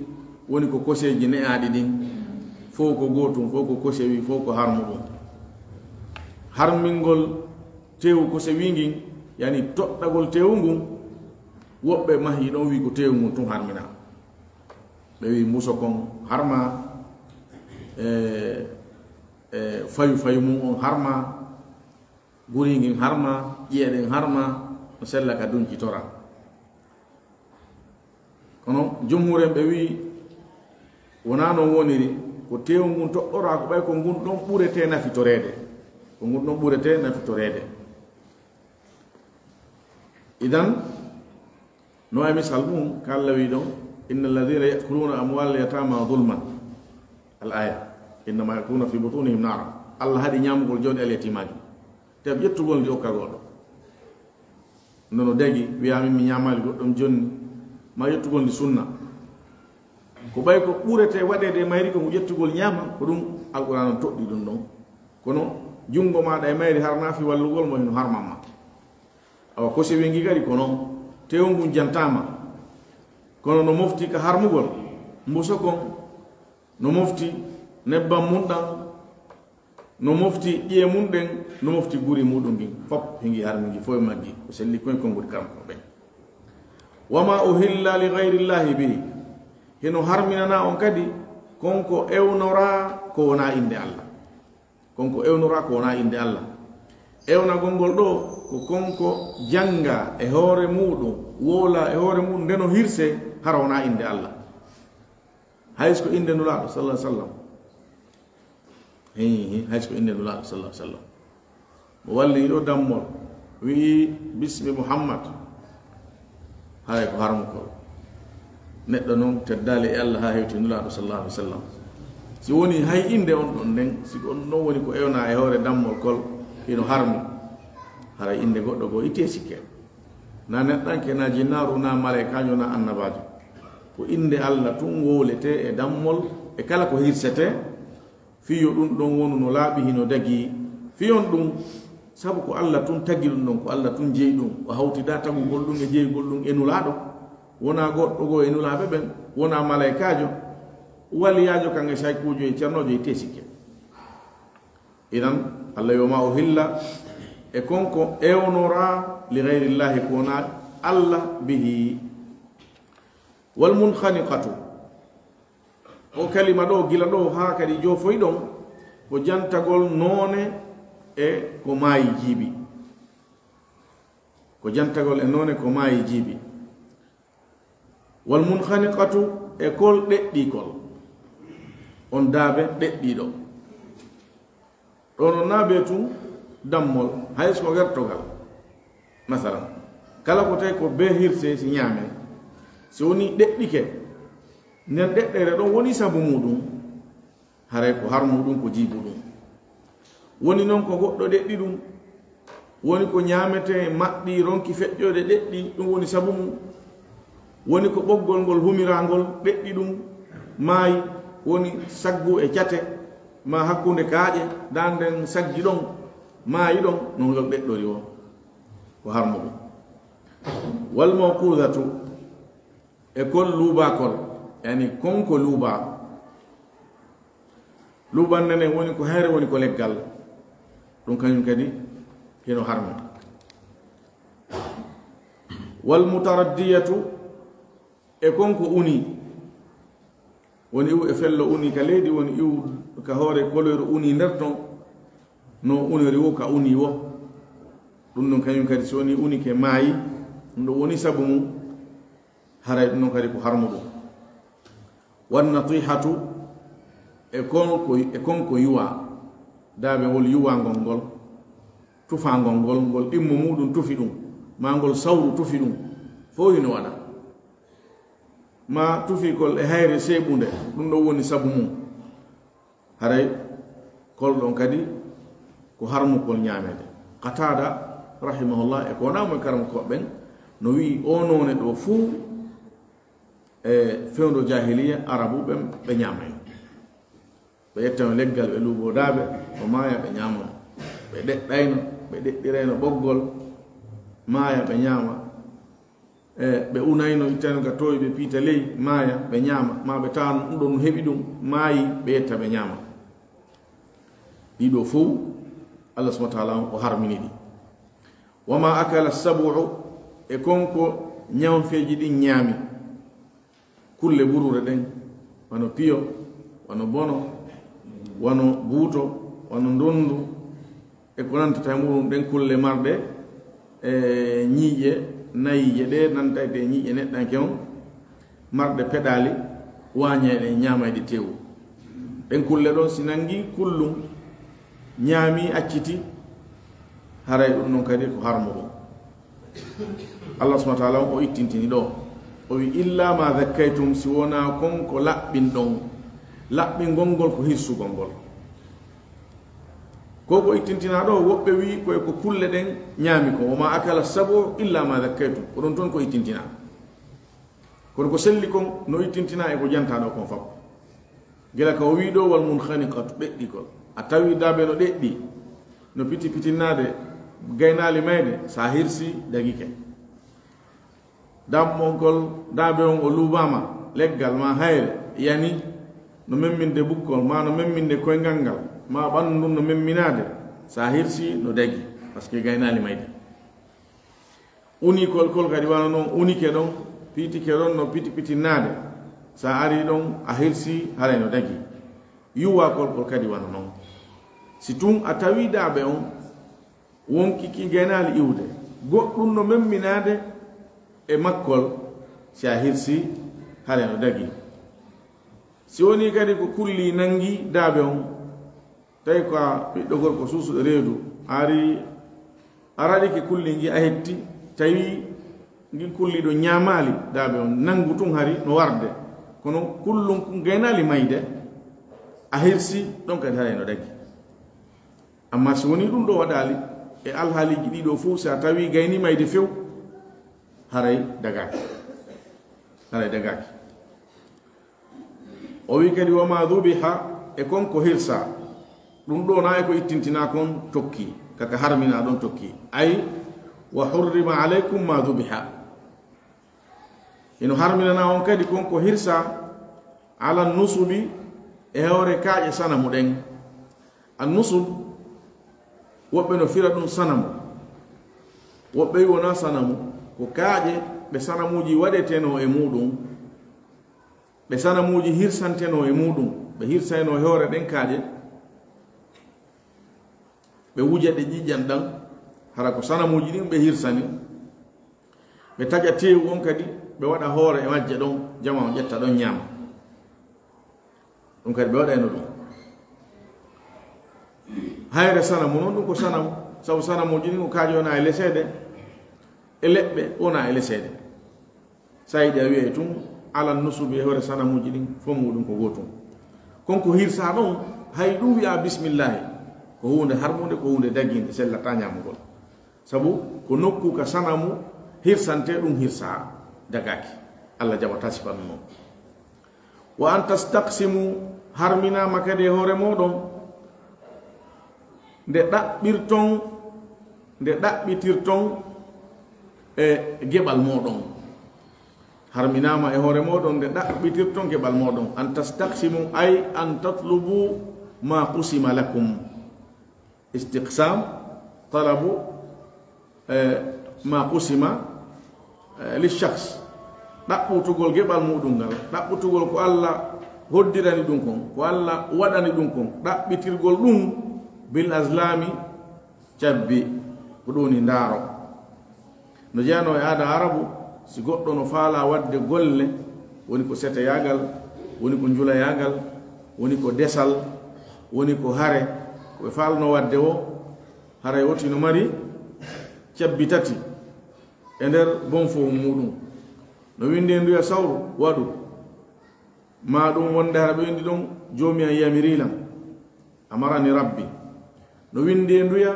woni ko koseeji ne'aaɗi ɗin. Fow ko gootum, fow ko kose wi, fow ko harmuɗum. Harmingol teewu kose wi ngin, yani toɗɗagol teewu ngun, woɓɓe mahi ɗon wi ko teewu ngun tun harmina. Ɓe wi mbuso kon harma, e, e, fayu fayu mum on harma, guri ngin harma, ƴiye ɗen harma, no sella ka dunci tora. Kono jumhuren ɓe wi wonaa non woniri, ko teewu ngun toɗɗoraa ko ɓay ko ngun ɗon ɓurete nafitoreede. Ko ngun ɗon ɓurete nafitoreede. Idan, no e misal mum, ka Alla wi ɗon, "Inna alladhina ya'kuluna amwalal yatama zulman." Al aya. "Innama ya'kuluna fi butunihim nara." Alla haɗi ñaamugol jawdi al yatimaaji. Te ƴettugol ndi okka goɗɗo. Nono dagi, wiyaa min mi ñaamaali goɗɗum jonni, ma ƴettugol ndi sunna. Ko ɓay ko ɓurete waɗeede e mayri ko ngu ƴettugol ñaama, ko ɗum Alqur'aan on toɗɗi ɗum ɗon. Kono junngo maaɗa e mayri har naafi wallugol mo hino harmamma. Awa ko sewi ngi kadi ko non, teewu ngun jantaama. Kono no mofti ka harmugol, mbuso kon, no mofti nebbam mun ɗan, no mofti ƴiye mun ɗen, no mofti guri muɗum ngin, fop hingi harmi ngi, fof e maggi, ko selli koye konguɗi kanko ɓen. "Wa ma uhilla li ghayrillahi bihi." Hino harminana on kadi, kon ko ewnoraa ko wonaa innde Alla. Kon ko ewnoraa ko wonaa innde Alla. Ewnagol ngol ɗo, ko kon ko jannga e hoore muɗum, wowla e hoore muɗum, nde no hirse, hara wonaa innde Alla. Hay so ko innde Nulaaɗo, sallallahu alaihi wasallam. Hi, hi, hay so ko innde Nulaaɗo, sallallahu alaihi wasallam. Mo walli ɗo dammol, wi'i, "Bismi Muhammad." Haray ko harmukol. Neɗɗo non teddaali e Allah haa hewti Nulaaɗo, sallallahu alaihi wasallam. Si woni hay innde on ɗon nden, si ko on ɗon woni ko ewnaa e hoore dammol kol, hino harmi. Haray innde goɗɗo goo ittee sikke. Na neɗɗanke, na jinnaaru, na malaykaajo, na annabaajo. Ko innde Allah tun wowletee e dammol, e kala ko hirsetee, fii yo ɗun ɗon wonu no laaɓi hino dagii. Fii on ɗun, sabu ko Allah tun tagi ɗun ɗon, ko Allah tun jeyi ɗun. O hawtidaa tagugol ɗun e jeyugol ɗun e Nulaaɗo. Wonaa goɗɗo goo e Nulaaɓe ɓen, wonaa malaykaajo, waliyaajo kan e saykuujo e cernoojo e tee sikke. Idan, Allah yo ma o hilla e kon ko ewnoraa li ghayrillaahi ko wonaa Allah bihi. Wal munkhaniqatu. O kalima ɗo, gila ɗo haa kadi joofoy ɗon, ko jantagol noone e ko maayi jiibi. Ko jantagol e noone ko maayi jiibi. Wal munkhaniqatu, e kol ɗeɗɗii kol. On daabe ɗeɗɗiiɗo. Ɗon on naabee tun dammol, hay so ko wertogal. Masalan, kala ko tawi ko bee hirse si ñaamee, si woni ɗeɗɗike, nden ɗeɗɗere ɗon woni sabu muɗum, haray ko harmu ɗum, ko jiibu ɗum. Woni non ko goɗɗo ɗeɗɗi ɗum, woni ko ñaametee maɗɗi ronki feƴƴoyde ɗeɗɗi, ɗum woni sabu mum. Woni ko ɓoggol ngol humiraangol ɗeɗɗi ɗum maayi, woni saggu e cate, maa hakkunde kaaƴe, daan nden saggi ɗon, maayi ɗon, no ngol ɗeɗɗori o, ko harmu ɗum. Wal mawqudatu, e kol luubaakol, yani kon ko luubaa. Luuban nenen woni ko hayre, woni ko leggal. Ɗum kañum kadi hino harmi. Wal mutaraddiyatu, e kon ko uni. Woni iwu e fello uni ka leydi, woni iwu ka hoore koloyru uni nder ton. No unori wo ka uni wo. Ɗum ɗum kañum kadi so woni uni ke maayi, ɗum ɗum woni sabu mum. Haray ɗum ɗon kadi ko harmu ɗum. Wan natihatu, e kon ko, e kon ko yuwa, daabe wol yuwangol ngol, tufangol ngol, ngol ɗimmo muɗum tufi ɗum, ma ngol sawru tufi ɗum, fof hino waɗa. Ma tufikol e hayre seeɓunde, ɗum ɗon woni sabu mum. Haray kol ɗon kadi ko harmukol ñaameede. Qataada, rahimahullah, e ko wonaa mo e karamokooɓe ɓen, no wi'i oo noone ɗoo fuu e fewndo jaahiliya, Arabu ɓen ɓe ñaamay. Ɓe ƴettano leggal, ɓe luubo daabe, o maaya, ɓe ñaama. Ɓe ɗeɗɗayno, ɓe ɗeɗɗirayno ɓoggol, maaya, ɓe ñaama. E, ɓe unayno, ittayno ka toowi, ɓe piita ley, maaya, ɓe ñaama, ma ɓe tawa ɗum ɗon no heɓi ɗum, maayi, ɓe yetta, ɓe ñaama. Ɗiɗo fow, Allah subhanahu wa ta'ala on o harmini ɗi. Wa ma akala sabu'u, e kon ko ñawfeeji ɗin ñaami, kulle burure ɗen, Wano piyo, wano bono, wano buuto, wano ndondu, e ko nantata e muɗum, ɗen kulle marɗe e ñiiƴe nayiije ɗe nantayte e ñiiƴe neɗɗanke on, marɗe peɗaali, waañayɗe, ñaamayɗe tewu. Ɗen kulle ɗon, si nangi kullum, ñaami, acciti, haray ɗum ɗon kadi ko harmuɗum. Allah subhanahu wa ta'ala on o ittintini ɗo. O wi, "Illa ma zakkaytum," si wonaa kon ko laɓɓin ɗon. Laɓɓingol ngol ko hirsugol ngol. Ko ko ittintinaa ɗo, woɓɓe wi ko e ko kulle ɗen ñaami ko. "Wa ma akala sabu illa ma zakkaytum." Ko ɗon ton ko ittintinaa. Kono ko selli kon no ittintinaa e ko jantaa ɗo kon fop. Gila ka o wi ɗo, "Wal munkhaniqatu," ɗeɗɗigol. A tawi daabe no ɗeɗɗi, no piti pitinnaade, gaynaali mayde, sa hirsi, dagike. Dammol daabe on o luubaama, leggal ma hayre, yani, no memminde bukkol, ma no memminde koyngal ngal, ma ɓanndu no memminaade, sa hirsi, no dagi, parce que gaynaali mayde. Unikol kol kadi wano non, unike ɗon, piitike ɗon no piti pitinnaade. Sa ari ɗon, a hirsi, haray no dagi. Yuwakol kol kadi wano non. Si tun a tawi daabe on, wonkiki gaynaali iwde, goɗɗum no memminaade e makkol, si a hirsi, haray no dagi. Si woni kadi ko kulli nangi daabe on, tawi ko a ɓiɗɗo gorko suusuɗo reedu, a ari, a raɗike kulli ngi, a hetti, tawi ngin kulli ɗo ñaamaali daabe on, nangu tun hari no warde. Kono kullum kun gaynaali mayde, a hirsi, ɗon kadi haray no dagi. Amma si woni ɗum ɗo waɗaali, e alhaaliiji ɗiɗo fof, si a tawi gayni mayde few, haray dagaaki. Haray dagaaki. O wi kadi, "Wa ma dhubiha," e kon ko hirsa. Ɗum ɗo na e ko ittintina kon tokki, kaka harmina ɗon tokki. Ay, "Wa hurrima alaykum ma dhubiha." Ino harminana on kadi kon ko hirsa, "ala nusubi," e hoore kaaƴe sanamu ɗen. An nusub, woɓɓe no fira ɗum sanamu. Woɓɓe wi wona sanamu, ko kaaƴe ɓe sanamuuji waɗetenoo e muɗum. Ɓe sanamuuji hirsantenoo e muɗum, ɓe hirsaynoo e hoore ɗen kaaƴe, ɓe wuja ɗe ƴiƴƴan ɗan, hara ko sanamuuji ɗin ɓe hirsani, ɓe taƴa teewu on kadi, ɓe waɗa hoore e majje ɗon, jama on ƴetta ɗon ñaama. Ɗum kadi ɓe waɗayno ɗum. Hayre sanamu noon, ɗum ko sanamu, sabu sanamuuji ɗin ko kaaƴe wona e leseede, e leɗɗe wona e leseede. Sa yiɗi a wiyay tun, alan nusubi e hoore sanamuuji ɗin, fof muɗum ko gootum. Kon ko hirsa ɗon, hay ɗum wiya bismillahi, ko huunde harmunde, ko huunde dagiinde, sellata ñaamugol. Sabu ko nokku ka sanamu hirsante, ɗum hirsa dagaaki. Allah jaɓata sifa ɗum noon. Wa an tastaqsimu, harminaama kadi e hoore mooɗon, nde ɗaɓɓirton, nde ɗaɓɓitirton e geɓal mooɗon. Harminaama e hoore mooɗon nde ɗaɓɓitirton geɓal mooɗon. An tastaqsimu, ay an tatlubu ma qusima lakum. Istiqsam, talabu, eh, ma qusima, eh, li shakhs. Ɗaɓɓutugol geɓal muɗum ngal, ɗaɓɓutugol ko Allah hoddirani ɗum kon, ko Allah waɗani ɗum kon, ɗaɓɓitirgol ɗum bil azlami, cabbi, ko ɗum woni ndaaro. No jeyanoo e aada Arabu, si goɗɗo no faalaa waɗde golle, woni ko seteyaagal, woni ko njulayaagal, woni ko desal, woni ko hare, ko ɓe faalnoo waɗde o, haray oti no mari cabbi tati e nder bonfo muɗum. No winndi e nduya sawru, waɗu. Ma ɗum wonde hara ɓe winndi ɗon, "Joomi an yamiri lan, amarani Rabbi." No winndi e nduya,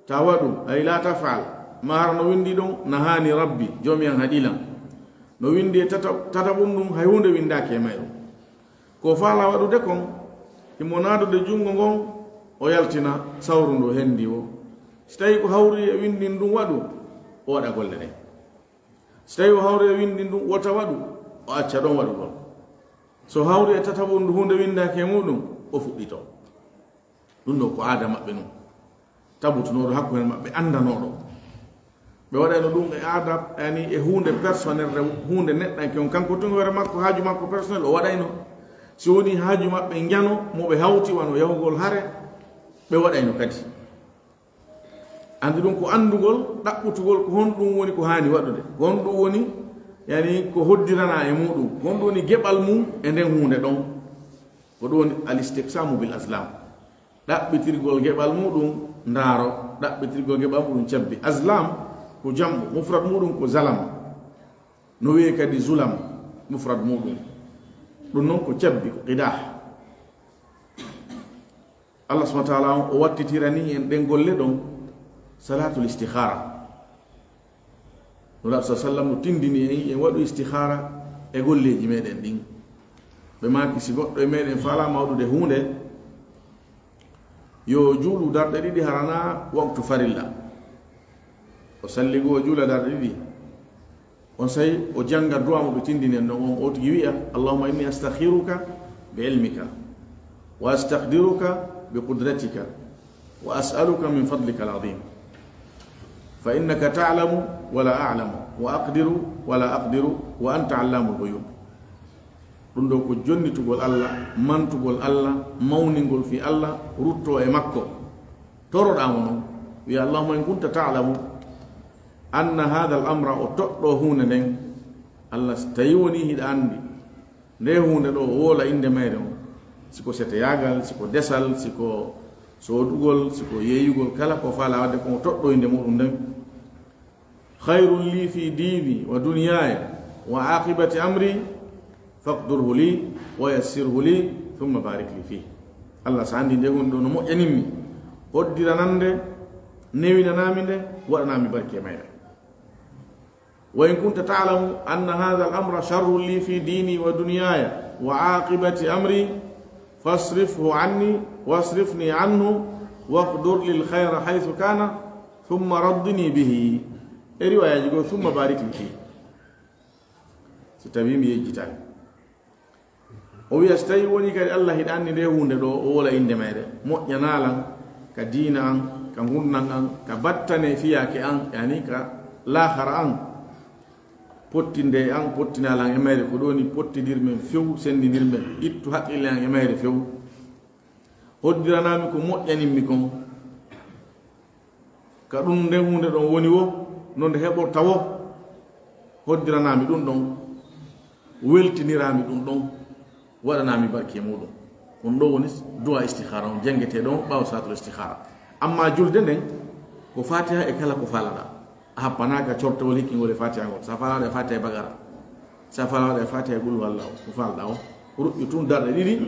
"Ta waɗu," ay, "La taf'al." Ma hara no winndi ɗon, "Nahani Rabbi, Joomi an haɗi lan." No winndi e tata-, tataɓun ɗum, hay huunde winndaaki e mayru. Ko faala waɗude kon, himo naadude junngo ngon, o yaltina sawru ndu hendi o. Si tawi ko hawri e winndin ɗum waɗu, o waɗa golle ɗen. Si tawi o hawri e winndin ɗum wota waɗu, o acca ɗon waɗugol. So hawri e tataɓo ndu huunde winndaaki e muɗum, o fuɗɗito. Ɗum ɗo ko aada maɓɓe nun. Tabutunooɗo hakkunde maɓɓe, anndanooɗo. Ɓe waɗayno ɗum e aada, yani e huunde personnel, rew-, huunde neɗɗanke on. Kanko tun hoore makko, haaju makko personnel, o waɗayno. Si woni haaju maɓɓe njano mo ɓe hawti wano yahugol hare, ɓe waɗayno kadi. Anndi ɗum ko anndugol, ɗaɓɓutugol ko honɗum woni ko haani waɗude, ko honɗum woni, yani, ko hoddirana e muɗum, ko honɗum woni geɓal mum e nden huunde ɗon. Ko ɗum woni al-istiqsamu bil azlam. Ɗaɓɓitirgol geɓal muɗum ndaaro, ɗaɓɓitirgol geɓal muɗum cabbi. Azlam ko jam'u, mufrad muɗum ko zalam. No wi'ee kadi zulam, mufrad muɗum. Ɗum noon ko cabbi, ko qidah. Allah subhanahu wa ta'ala on o wattitirani en ɗen golle ɗon salatul istikhara. Nulaaɗo sa sallam no tindini en, en waɗu istikhara e golleeji meɗen ɗin. Ɓe maaki, si goɗɗo e meɗen faalaama waɗude huunde, yo juulu darɗe ɗiɗi harana waktu farilla. O salli goo juula darɗe ɗiɗi. On say o jannga du'a mo ɓe tindini en ɗon on, o tigi wi'a, "Allahumma inni astakhiruka bi ilmika, wa astaqdiruka bi qudratika, wa as'aluka min fadlika al-azim. Fa innaka ta'lamu wa la a'lamu, wa aqdiru wa la aqdiru, wa anta allamul ghuyub." Ɗum ɗo ko jonnitugol Allah, mantugol Allah, mawningol fii Allah, ruttoo e makko, toroɗaa mo non. Wi'a, "Allahumma in kunta ta'lamu anna hadha al-amra," o toɗɗoo huunde nden. Allah, si tawi woni hiɗa anndi nde huunde ɗo, o woola innde mayre on. Si ko seteyaagal, si ko desal, si ko soodugol, si ko yeeyugol, kala ko faalaa waɗde, ko o toɗɗoo innde muɗum nden. "Khayrun li fi dini wa dunyaya wa aqibati amri, faqdurhu li wa yassirhu li, thumma barik li fih." Allah, sa anndi nde huunde ɗo no moƴƴanimmi, hoddiranande, newinanami nde, waɗanami barke mayre. "Wa in kunta ta'lamu anna hadha al-amra sharrun li fi dini wa dunyaya wa aqibati amri, fasrifhu anni wasrifni anhu, waqdur lil khayra haythu kana, thumma raddini bihi." E riwayaaji goo, "Thumma barik li fih." Si tawi mi yejjitaani. O wi'a, si tawi woni kadi Allah hiɗa anndi nde huunde ɗo, o wola innde mayre, moƴƴanaa lan ka diina an, ka ngurndan an, ka battane fiyaake an, yani ka laahara an, pottinde an, pottinaa lan e mayre, ko ɗoni pottidir men few, senndidir men, ittu haqqille an e mayre few. Hoddiranami ko moƴƴanimmi kon. Ka ɗum nden huunde ɗon woni wo, no nde heɓorta wo, hoddiranami ɗum ɗon, weltinirami ɗum ɗon, waɗanami barke muɗum. On ɗo woni du'a istikhara on, janngetee ɗon ɓaawo salatul istikhara. Amma julde nden, ko Fatiha e kala ko faalaɗaa. A happanaaka cortewol hikkingol e Fatiha ngol. Sa faalaɗo e Fatiha e Bagara. Sa faalaɗo e Fatiha e Qul huwallahu. Ko faalɗaa o. Ruƴƴu tun darɗe ɗiɗi.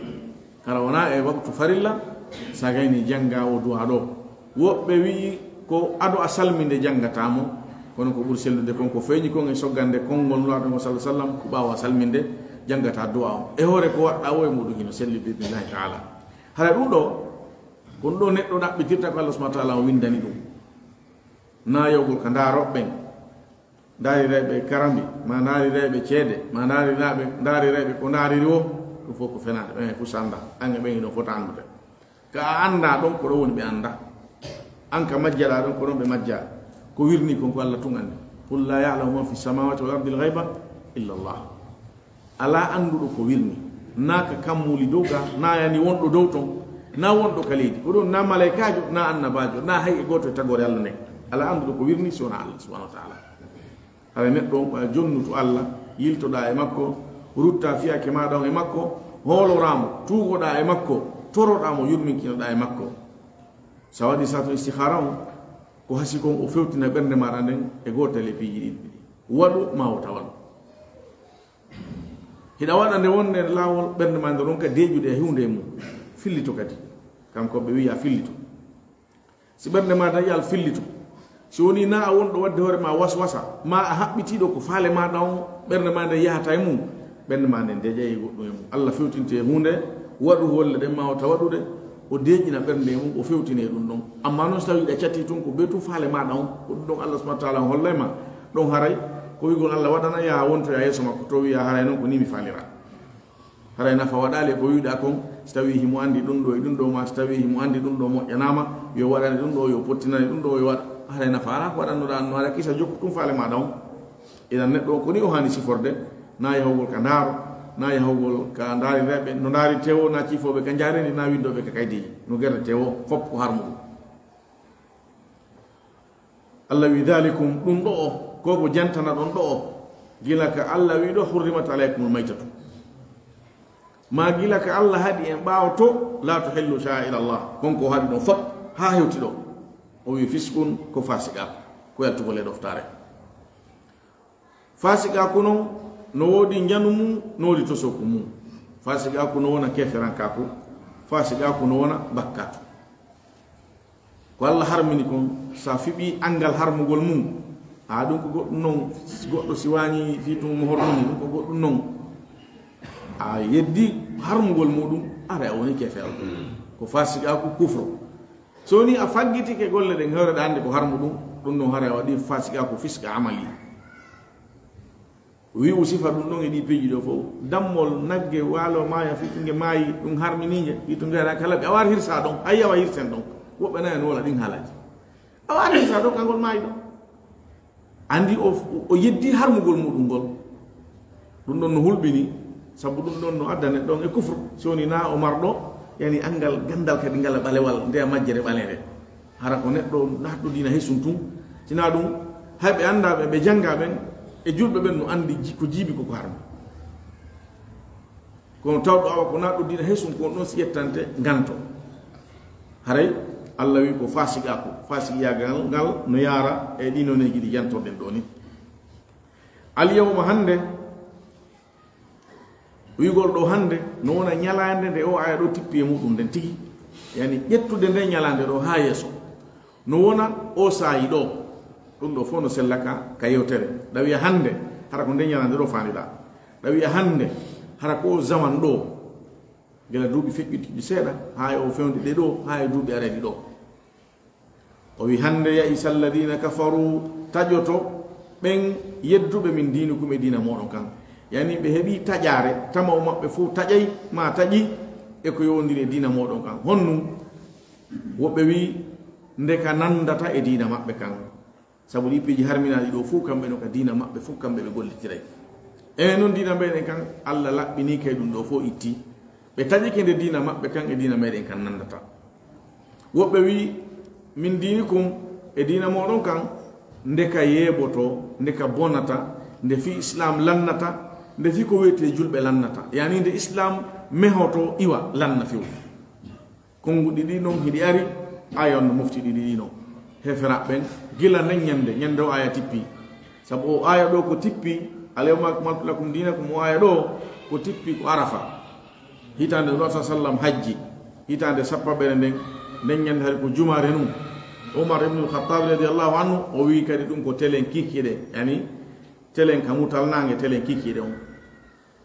Hara wonaa e waktu farilla. Sa gayni jannga o du'a ɗo. Woɓɓe wi'i ko ado a salminde janngata mo. Kono ko ɓuri sellude kon ko feeñi kon e soggande konngol Nulaaɗo ngol sallallahu alaihi wasallam ko ɓaawo a salminde janngata du'a on. E hoore ko waɗɗaa o e muɗum hino selli bi idnillahi ta'ala. Hara ɗum ɗo, ko ɗum ɗo neɗɗo ɗaɓɓitirta ko Allah subhanahu wa ta'ala o windani ɗum. Naayogol ka ndaarooɓe ɓen, ndaarirayɓe karambi, ma ndaarirayɓe ceede, ma ndaarirayɓe, ndaarirayɓe ko ndaariri wo, ɗum fof ko fenaande, ɓen fof so annda, an e ɓen ino fota anndude. Ka a annda ɗon, ko ɗon woni ɓe annda. An ka majjaɗaa ɗon, ko ɗon ɓe majjaa. Ko wirni kon ko Allah tun anndi. Qul la ya'lamu man fi samawati wal ardi al ghayba illa Allah. Alaa annduɗo ko wirni, naa ka kammuuli dow ga, naa yani wonɗo dow ton, naa wonɗo ka leydi. Ko ɗum naa malaykaajo, naa annabaajo, naa hay e gooto e tagoore Allah nden. Alaa annduɗo ko wirni si wonaa Allah subhanahu wa ta'ala. Hara neɗɗo on, ɓaa jonnutu Allah, yiltoɗaa e makko, ruttaa fiyaake maaɗa on e makko, hooloraa mo, tuugoɗaa e makko, toroɗaa mo, yurminkinoɗaa e makko. Sa waɗi saato istikhara on, ko hasi kon o fewtina ɓernde maaɗa nden e gootal e piiji ɗiɗi. Waɗu maa wota waɗu. Hiɗa waɗa nde wonde laawol ɓernde maa nde ronka deeƴude e huunde e mum. Fillito kadi. Kanko ɓe wiya fillito. Si ɓernde maa dañi al fillito. Si woni na a wonɗo waɗde hoore maa waswasa, ma a haɓɓitiiɗo ko faale maaɗa on, ɓernde maa nde yahata e mum, ɓernde maa nde deeƴay e goɗɗum e mum. Allah fewtinte e huunde, waɗu holle ɗen maa wota waɗude, o deeƴina ɓernde e mum, o fewtine e ɗum ɗon. Amma noon so tawi ɗa catti tun ko bee tun faale maaɗa on, ko ɗum ɗon Allah subhanahu wa ta'ala on hollay ma. Ɗon haray, ko wi'gol Allah waɗana, yaha wontoya yeeso makko, to wi'a haray noon ko ni mi faalira. Haray nafa waɗaali e ko wi'uɗaa kon, si tawii himo anndi ɗum ɗo e ɗum ɗo, ma si tawii himo anndi ɗum ɗo moƴƴanaama, yo waɗane ɗum ɗo, yo pottinane ɗum ɗo, yo waɗa. Haray nafa alaa ko waɗannoɗaa, no haɗa kisa jokku tun faale maaɗa on. Idan neɗɗo on ko ni o haani siforde, na yahugol ka ndaaro, Na yahugol ka ndaari reɓe, no ndaari tewo, na ciifooɓe ka njaareendi, na winndooɓe ka kaydiiji. No gerde tewo, fof ko harmuɗum. Allah wi, "Dalikum, ɗum ɗo o, ko ko jantana ɗon ɗo o, gila ka Allah wi ɗo, hurrimat alaykumul maytatu." Ma gila ka Allah haɗi en ɓaawo to, "La tuhillu sha'aira Allah." Kon ko haɗi ɗon fof, haa hewti ɗo. O wi, "Fiskun, ko fasiqaaku, ko yaltugol e ɗoftaare." Fasiqaaku non, no woodi njanu mum, no woodi tosoku mum. Fasiqaaku no wona keferankaaku. Fasiqaaku no wona bakkaatu. Ko Allah harmini kon, sa fiɓi anngal harmugol mum, a ɗum ko goɗɗum non, goɗɗo si wañi fii tun mo hormini, ɗum ko goɗɗum non. A yeddi harmugol muɗum, ara a woni kefeero. Ko fasiqaaku, kufru. So ni a faggitike golle ɗen, hewreɗa annde ko harmu ɗum, ɗum non hara a waɗi fasiqaaku, fiska amali. Wi'u sifa ɗum ɗon e ɗi piiji ɗo fof, dammol nagge waalo maaya fii to nge maayi, ɗum harmini nge, fii to nge ara kala ɓe a war hirsa ɗon, a yawa hirsen ɗon. Woɓɓe nayi no wala ɗin haalaaji. A war hirsa ɗon, kangol maayi ɗon. Andi o, o yeddi harmugol muɗum ngol. Ɗum ɗon no hulɓini, sabu ɗum ɗon no adda neɗɗo on e kufru. Si woni na o marɗo, yani anngal, ganndal kadi ngal ɓalewal, nde a majjere ɓaleere. Hara ko neɗɗo naatɗo diina hesum tun. Sina ɗum, hay ɓe annda ɓe, ɓe jannga ɓen, e julɓe ɓen no andi ji-, ko jiibi ko ko harmi. Kono tawɗo awa ko naatɗo diina hesum, ko on ɗon si ƴettante nganto. Haray Allah wi ko fasiqaaku, fasiqiyaagal ngal no yaara e ɗi noneeji ɗi jantorɗen ɗo ni. Al yawma, hannde, wi'ugol ɗo hannde, no wona ñalaande nde o aya ɗo tippi e muɗum nden tigi. Yani ƴettude nde ñalaande ɗo haa yeeso. No wona o saayi ɗo. Ɗum ɗo fof no sella ka, ka yewtere. Ɗa wi'a hannde, hara ko nde ñalaande ɗo faandiɗa. Ɗa wi'a hannde, hara ko o zaman ɗo. Gila duuɓi feƴƴuɗi seeɗa, haa e o fewndi ɗe ɗo, haa e duuɓi areeɗi ɗo. O wi, "Hannde ya'isa alladhina kafaru, taƴoto ɓen yedduɓe min diinikum e diina mooɗon kan." Yani ɓe heɓi taƴaare, tama o maɓɓe fof taƴay, ma taƴi e ko yowondiri e diina mooɗon kan. Honɗum? Woɓɓe wi, nde ka nanndata e diina maɓɓe kan. Sabu ɗi piiji harminaaɗi ɗo fof, kamɓe no ka diina maɓɓe fof, kamɓe ɓe gollitiray. E non diina meɗen kan, Allah laɓɓini kay ɗum ɗo fof itti. Ɓe taƴike nde diina maɓɓe kan e diina meɗen kan nanndata. Woɓɓe wi, "Min diinikum, e diina mooɗon kan, nde ka yeeboto, nde ka bonata, nde fi Islam lannata, nde fi ko wiyetee julɓe lannata." Yani nde Islam mehoto iwa lanna few. Konnguɗi ɗi non hiɗi ari, aya on no mofti ɗiɗi ɗi non. Heferaaɓe ɓen, gila nden ñande, ñande o aya tippi. Sabu o aya ɗo ko tippi, "Al yawma akmaltu lakum dinakum", o aya ɗo ko tippi ko Arafa. Hitaande Nulaaɗo sallam hajji, hitaande sappaɓere nden, nden ñande hari ko jumaare nun. Umar ibnul Khattab radiyallahu anhu, o wi kadi ɗum ko telen kikiiɗe, yani telen ka mutal naange, telen kikiiɗe on.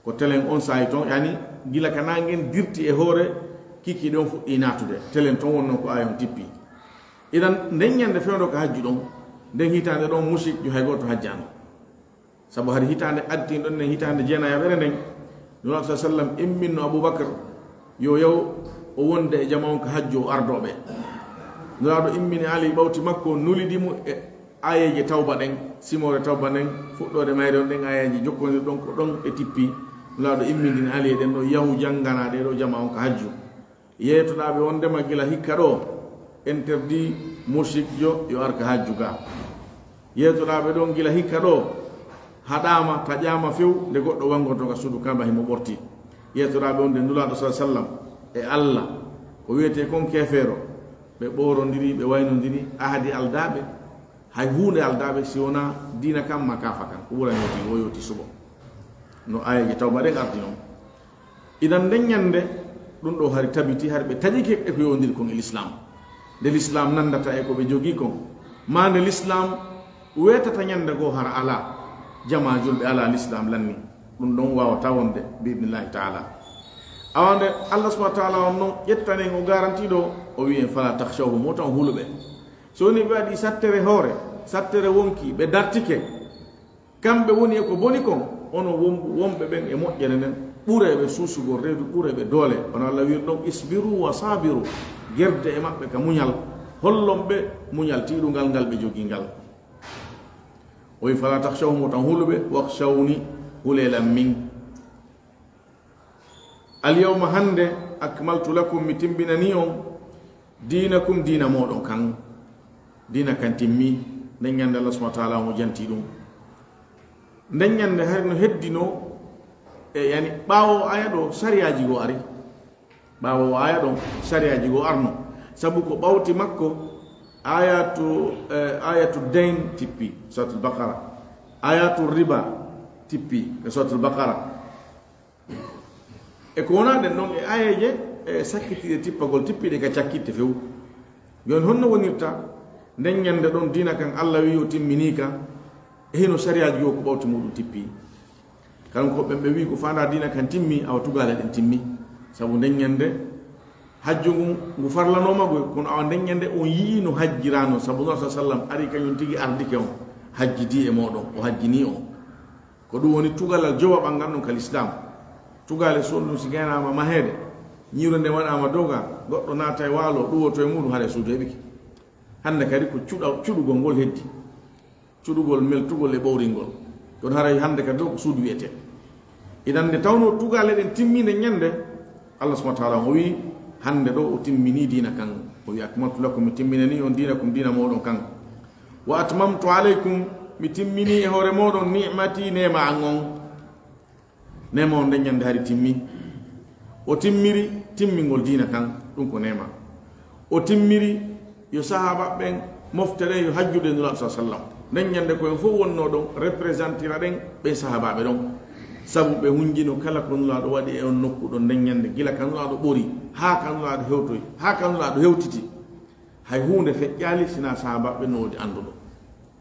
Ko telen on saa'i ton, yani, gila ka naangen dirti e hoore, kikiiɗe on fuɗɗi naatude. Telen ton wonno ko ayon tippi. Idan, nden ñande fewndo ka hajju ɗon, nden hitaande ɗon mushrik jo hay gooto hajjaano. Sabu hari hitaande addiin ɗon nden hitaande jeenayaɓere nden, Nulaaɗo sallam imminno Abubakar yo yaw o wonde e jama on ka hajju o ardooɓe. Nulaaɗo immini Ali ɓawti makko, nulidi mo e aayeeje tawba ɗen, simoore tawba nden, fuɗɗoode mayre on, ɗen aayeeje jokkondir ɗon ko ɗon e tippi. Nulaaɗo immindini Ali e ɗen ɗo, yahu janngana ɗee ɗo jama on ka hajju. Yeetoɗaa ɓe wondema gila hikka ɗo, interdit mushrik jo yo ar ka hajju ga. Yeetoɗaa ɓe ɗon gila hikka ɗo, haɗaama, taƴaama few, nde goɗɗo wanngoto ka suudu Kaaba himo ɓorti. Yeetoɗaa ɓe wonde Nulaaɗo sallallahu alaihi wasallam e Allah, ko wiyetee kon keefeero, ɓe ɓoorondiri, ɓe waynondiri ahadi aldaaɓe, hay huunde aldaaɓe si wonaa diina kan ma kaafa kan, ko ɓurani yewti, o yewti suɓo. No aayeeje tawba ɗen ardi non. Idan nden ñande, ɗum ɗo hari tabiti, hari ɓe taƴike e ko yowondiri kon e l'islam. Nde l'islam nanndata e ko ɓe jogii kon, ma nde l'islam weetata ñande goo hara alaa, jamaa julɓe alaa l'islam lanni. Ɗum ɗon waawata wonde, bi idnillahi taala. Awa nde Allah subhanahu wa taala on non ƴettanen o garanti ɗo, o wi'en, "Fala takhshawhum", wota on huluɓe. So woni ɓe waɗi sattere hoore, sattere wonki, ɓe dartike, kamɓe woni e ko boni kon, onon wonɓe ɓen e moƴƴere nden, ɓureeɓe suusugol reedu, ɓureeɓe doole. Ono Allah wiiri ɗon, "Isbiru wa sabiru", gerde e maɓɓe ka muñal, hollon ɓe muñal tiiɗungal ngal ɓe jogii ngal. O wi, "Fala takhshawhum", wota on huluɓe, "wakhshawni", hulee lan min. Alyawma, hannde, akmaltu lakum, mi timbinani on, dinakum, diina mooɗon kan. Diina kan timmi. Nden ñande Allah subhanahu wa ta'ala mo janti ɗum. Nden ñande hari no heddino, e yani ɓaawo aya ɗo sariyaaji goo ari. Ɓaawo aya ɗon sariyaaji goo arno. Sabu ko ɓawti makko, ayatu, eh, ayatu dayn tippi, Suratul Baqara. Ayatu riba tippi, e Suratul Baqara. E ko wonaa ɗen ɗon e ayeeje, e sakkitiiɗe tippagol, tippiiɗe ka cakkitte few. Yon honno wonirta nden ñande ɗon diina kan Allah wi'i o timmini ka, e hino sariyaaji goo ko ɓawti muɗum tippi. Kanko ɓen ɓe wi'i ko faandaa diina kan timmi, awa tugaale ɗen timmi. Sabu nden ñande hajju ngun ngu farlanooma goo, kono awa nden ñande on yi'i no hajjirano, sabu Nulaaɗo sallallahu alaihi wasallam ari kañum tigi ardike on, hajjidi e mooɗon, o hajjini on. Ko ɗum woni tugalal jowaɓal ngal ɗon ka lislaam. Tugaale sonndun si gaynaama maheede, ñiwre nde waɗaama doga, goɗɗo naata e waalo, ɗuwoto e muɗum, haray suudu heɓike. Hannde kadi ko cuɗa-, cuɗugol ngol heddi. Cuɗugol, meltugol e ɓowringol. Kono haray hannde kadi ɗo ko suudu wiyetee. Idan nde tawnoo tugaale ɗen timmi nden ñande, Allah subhanahu wa ta'ala o wi'i, hannde ɗo o timmini diina kan. O wi'i, "Akmaltu lakum, mi timminani on dinakum, diina mooɗon kan. Wa atmamtu alaykum, mi timmini e hoore mooɗon ni'mati, neema an on." Neema on nden ñande hari timmi. O timmiri timmingol diina kan, ɗum ko neema. O timmiri yo sahaaba ɓen mofte ɗen yo hajjude Nulaaɗo sallallahu alaihi wasallam. Nden ñande ko en fof wonnoo ɗon representira ɗen ɓen sahaabaaɓe ɗon. Sabu ɓe hunjino kala ko Nulaaɗo waɗi e on nokku ɗon nden ñande, gila ka Nulaaɗo ɓori, haa ka Nulaaɗo hewtoyi, haa ka Nulaaɗo hewtiti. Hay huunde feƴƴaali sinaa sahaabaaɓe no woodi annduɗo.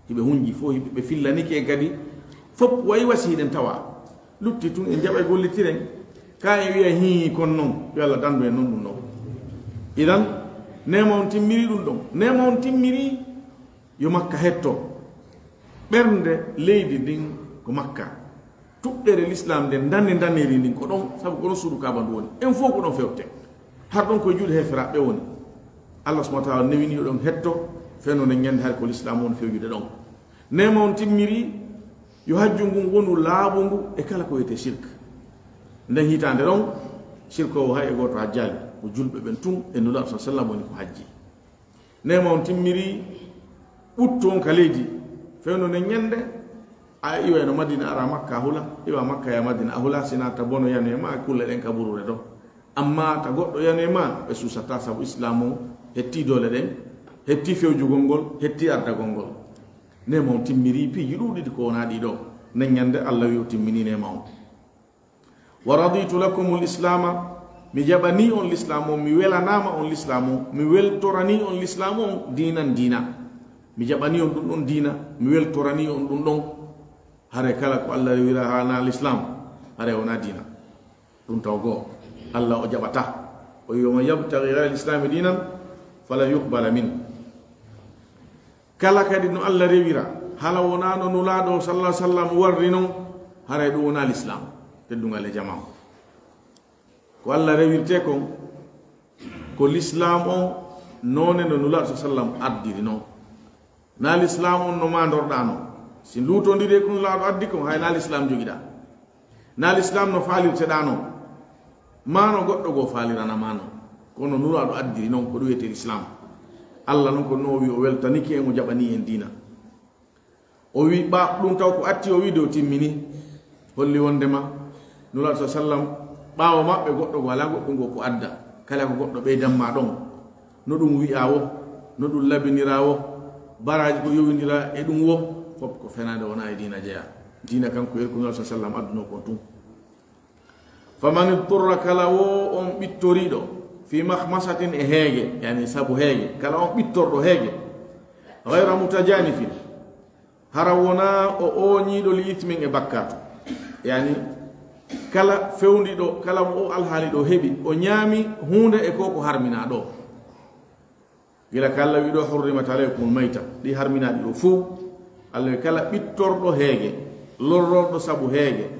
Hiɓe hunji fof, hiɓe, ɓe fillanike en kadi. Fof wayi wasi hiɗen tawa. Lutti tun en jaɓay gollitiren. Ka en wiya hii kon non, yo Allah dandu en non ɗum ɗon. Idan, neema on timmiri ɗum ɗon. Neema on timmiri yo Makka hetto. Ɓernde leydi ndin ko Makka. Tuɓɓere lislaam nden, ndane ndaneri ndin ko ɗon, sabu ko ɗon suudu Kaaba ndu woni. En fof ko ɗon fewte. Har ɗon koye juuɗe heeferaaɓe woni. Allah subhanahu wa ta'ala newini yo ɗon hetto, fewndo nden ñande hari ko lislaam woni fewjude ɗon. Neema on timmiri, yo hajju ngun wonu laaɓungu e kala ko wiyetee shirk. Nden hitaande ɗon, shirkoowo hay e gooto hajjaali, ko julɓe ɓen tun e Nulaaɗo sallallahu alaihi wasallam woni ko hajji. Neema on timmiri, ɓuttu on ka leydi, fewndo nden ñande, a iwa eno Madina ara Makka a hula, iwa Makka ya Madina a hula, sinaa ta bono yanu e ma, kulle ɗen ka buruure ɗo. Amma ta goɗɗo yanu e ma, ɓe suusataa sabu Islaam on hetti doole ɗen, hetti fewjugol ngol, hetti ardagol ngol. Neema on timmiri piiji ɗuuɗiɗi ko wonaa ɗii ɗoo. Nden ñande Allah wi'i o timmini neema on. "Wa raditu lakumul islaama", mi jaɓanii on lislaam on, mi welanaama on lislaam on, mi weltoranii on lislaam on diinan diina. Mi jaɓanii on ɗum ɗon diina, mi weltoranii on ɗum ɗon. Hare kala ko Allah rewira haa na lislaam, hare wonaa diina. Ɗum taw goo, Allah o jaɓataa. O wi'i, "Wa man yabtaghi ghayra al-islami dinan falan yuqbala min." Kala kadi no Allah rewira, hala wonaa no Nulaaɗo sallallahu alaihi wasallam warri non, haray ɗum wonaa lislaam, teddungal e jamaa. Ko Allah rewirtee kon, ko lislaam on noone no Nulaaɗo sallallahu alaihi wasallam ardiri non. Na lislaam on no maandorɗaa non. Si luutondiri e ko Nulaaɗo addi kon, hay na lislaam jogiɗaa. Na lislaam no faalirteɗaa non. Maa no goɗɗo goo faalirana maa non. Kono Nulaaɗo addiri non ko ɗum wiyetee lislaam. Allah non ko no o wi'i o weltanike en, o jaɓanii en diina. O wi'i ɓa-, ɗum taw ko atti o wi'i de o timmini. Holli wondema Nulaaɗo sallallahu alaihi wasallam ɓaawo maɓɓe goɗɗo goo alaa goɗɗum goo ko adda. Kala ko goɗɗo ɓeydan ma ɗon. No ɗum wi'aa wo, no ɗum labiniraa wo, baraaji ko yowindira e ɗum wo, fof ko fenaande wonaa e diina jeyaa. Diina kan ko yeru ko Nulaaɗo sallallahu alaihi wasallam addunoo kon tun. "Faman idturra", kala wo on ɓittoriiɗo, "fi makhmasatin", e heege, yani sabu heege, kala on ɓittorɗo heege, "ghayra mutajanifin", hara wonaa o ooñiiɗo, "li ithmin", e bakkaatu. Yani kala fewndiiɗo, kala mo o alhaali ɗo heɓi, o ñaami huunde e ko ko harminaa ɗo. Gila ka Allah wi'i ɗo, "Hurrimat alaykumul mayta", ɗi harminaaɗi ɗo fow. Allah wi'i kala ɓittorɗo heege, lorrorɗo sabu heege,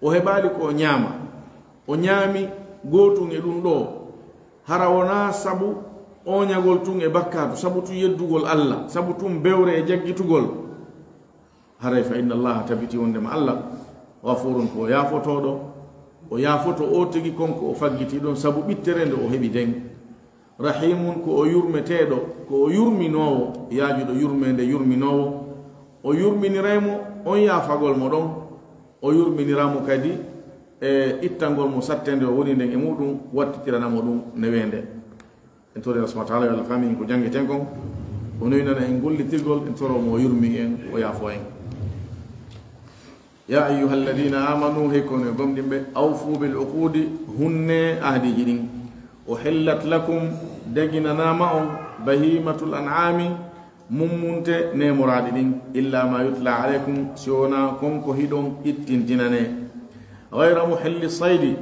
o heɓaali ko o ñaama, o ñaami gootun e ɗum ɗo, hara wonaa sabu ooñagol tun e bakkaatu, sabu tun yeddugol Allah, sabu tun bewre e jaggitugol. Haray fa inna Allaha, tabiti wondema Allah, ghafurun, ko yaafotooɗo, O yaafoto o tigi kon ko o faggiti ɗon sabu ɓittere nde o heɓi nden. Rahimun, ko o yurmeteeɗo, ko o yurminoowo, yaajuɗo yurmeende, yurminoowo. O yurminiray mo on yaafagol mo ɗon, o yurminira mo kadi e ittangol mo sattende o woni nden e muɗum, wattitirana mo ɗum neweende. En tori Allah subhanahu wa ta'ala yo Allah faami en ko janngeten kon, o noynana en gollitirgol, en toro mo o yurmi en, o yaafo en. Ya ayyuhalladhina amanu, hey kono e gomɗinɓe, awfu bil uqudi, hunne ahdiiji ɗin. Uhillat lakum, daginanaama on, bahimatul an'ami, mummunte nemoraaɗi ɗin, illa ma yutla alaykum, si wonaa kon ko hiɗon ittintinane. Ghayra muhilli saydi,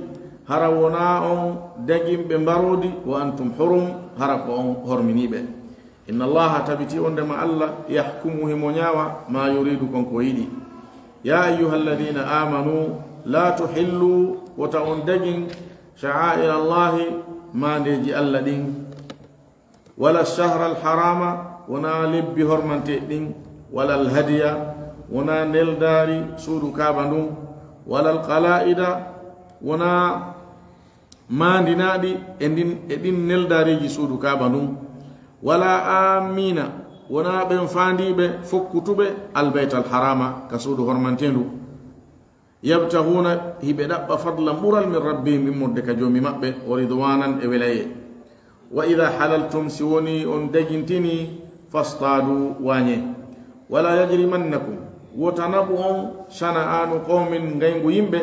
hara wonaa on daginɓe mbaroodi, wa antum hurum, hara ko on horminiiɓe. Inna Allaha, tabiti wondema Allah, yahkumu, himo ñaawa, ma yuridu, kon ko yiɗi. Ya ayyuhalladhina amanu, la tuhillu, wota on dagin, sha'aira Allahi, maandeeji Allah ɗin, wala shahra alharama, wona lebbi hormante ɗin, wala alhadiya, wona neldaari suudu Kaaba ndun, wala alqala'ida, wona maandinaaɗi e ndin, e ɗin neldaariiji suudu Kaaba ndun, wala aamina, wona ɓen faandiiɓe fokkutuɓe albayta alharama ka suudu hormanteendu. Yabtaghuna, hiɓe ɗaɓɓa fadlan ɓural min rabbihim, immorde ka Joomi maɓɓe, wa ridwanan, e welayee. Wa idha halaltum, si woni on dagintini, fastadu, waañee. Wala yajrimannakum, wota naɓu on, shana'anu qawmin, ngayngu yimɓe,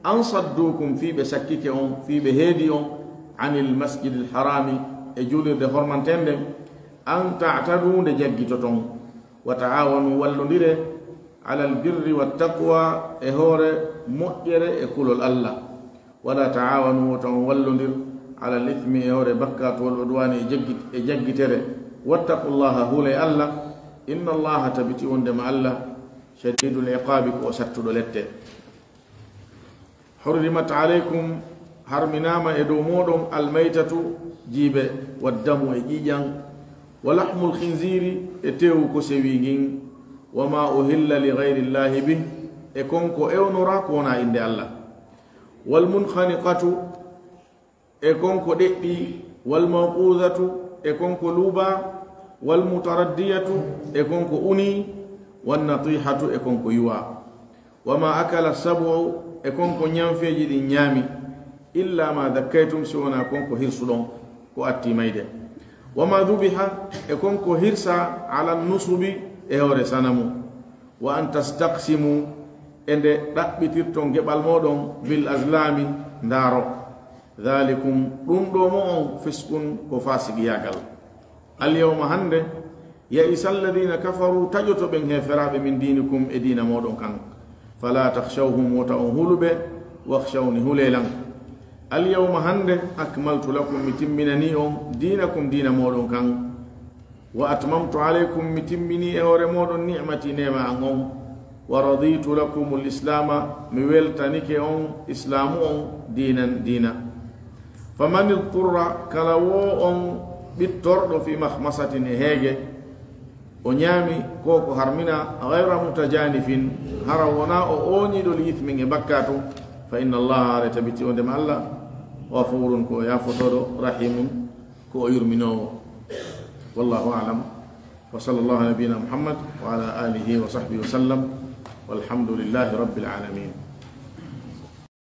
an saddukum, fii ɓe sakkike on, fii ɓe heedi on, anil masjidil harami, e juulirde hormanten nden, an ta'tadu, nde jaggitoton. Wa ta'awanu, wallondire, alal birri wat taqwa, e hoore moƴƴere e kulol Allah. Wala ta'awanu, wota on wallondir, alal ithmi, e hoore bakkaatu, wal udwani, e jaggit-, e jaggitere. Wattaqullaha, huulay Allah. Inna Allaha, tabiti wondema Allah, shadidul iqabi, ko o sattuɗo lette. Hurrimat alaykum, harminaama e dow mooɗon, almaytatu, jiibe, waddamu, e ƴiiƴan, wa lahmul khinziri, e teewu ko sewii ngin, wa ma uhilla li ghayri Llahi bih, e kon ko ewnora ko wona innde Allah. Wal munkhaniqatu, e kon ko ɗeɗɗi, wal mawqudhatu, e kon ko luuba, wal mutaraddiyatu, e kon ko uni, wan natihatu, e kon ko yuwa. Wa ma akala sab'u, e kon ko ñanfeeji ɗin ñaami, illa ma dhakkaytum, si wona kon ko hirsuɗon, ko atti mayde. Wa ma dhubiha, e kon ko hirsa, ala nusubi, e hoore sanamu. Wa an tastaqsimu, e nde ɗaɓɓitirton geɓal mooɗon, bil azlami, ndaaro. Dhalikum, ɗum ɗo mo on, fiskun, ko faasiqiyaagal. Al yawma, hannde, ya'isa alladhina kafaru, taƴoto ɓen heeferaaɓe, min dinikum, e diina mooɗon kan. Fala takhshawhum, wota on hulu ɓe, wakhshawni, hulee lan. Al yawma, hannde, akmaltu lakum, mi timminanii on, dinakum, diina mooɗon kan. Wa atmamtu alaykum, mi timminii e hoore mooɗon, ni'mati, neema an on. Wa raditu lakumul islama, mi weltanike on islaamu on, diinan, diina. Faman idturra, kala woo on ɓittorɗo, fi makhmasatin, e heege, o ñaami ko ko harmina, ghayra mutajanifin, hara wonaa o ooñiiɗo, li ithmin, e bakkaatu, fa inna Allaha, hara tabiti wondema Allah, ghafurun, ko o yaafotooɗo, rahimun, ko o yurminoowo. Wallahu a'lam. Wa sallallahu ala nabiyyina Muhammad wa ala alihi wa sahbihi wa sallam. Walhamdulillahi rabbil alamin.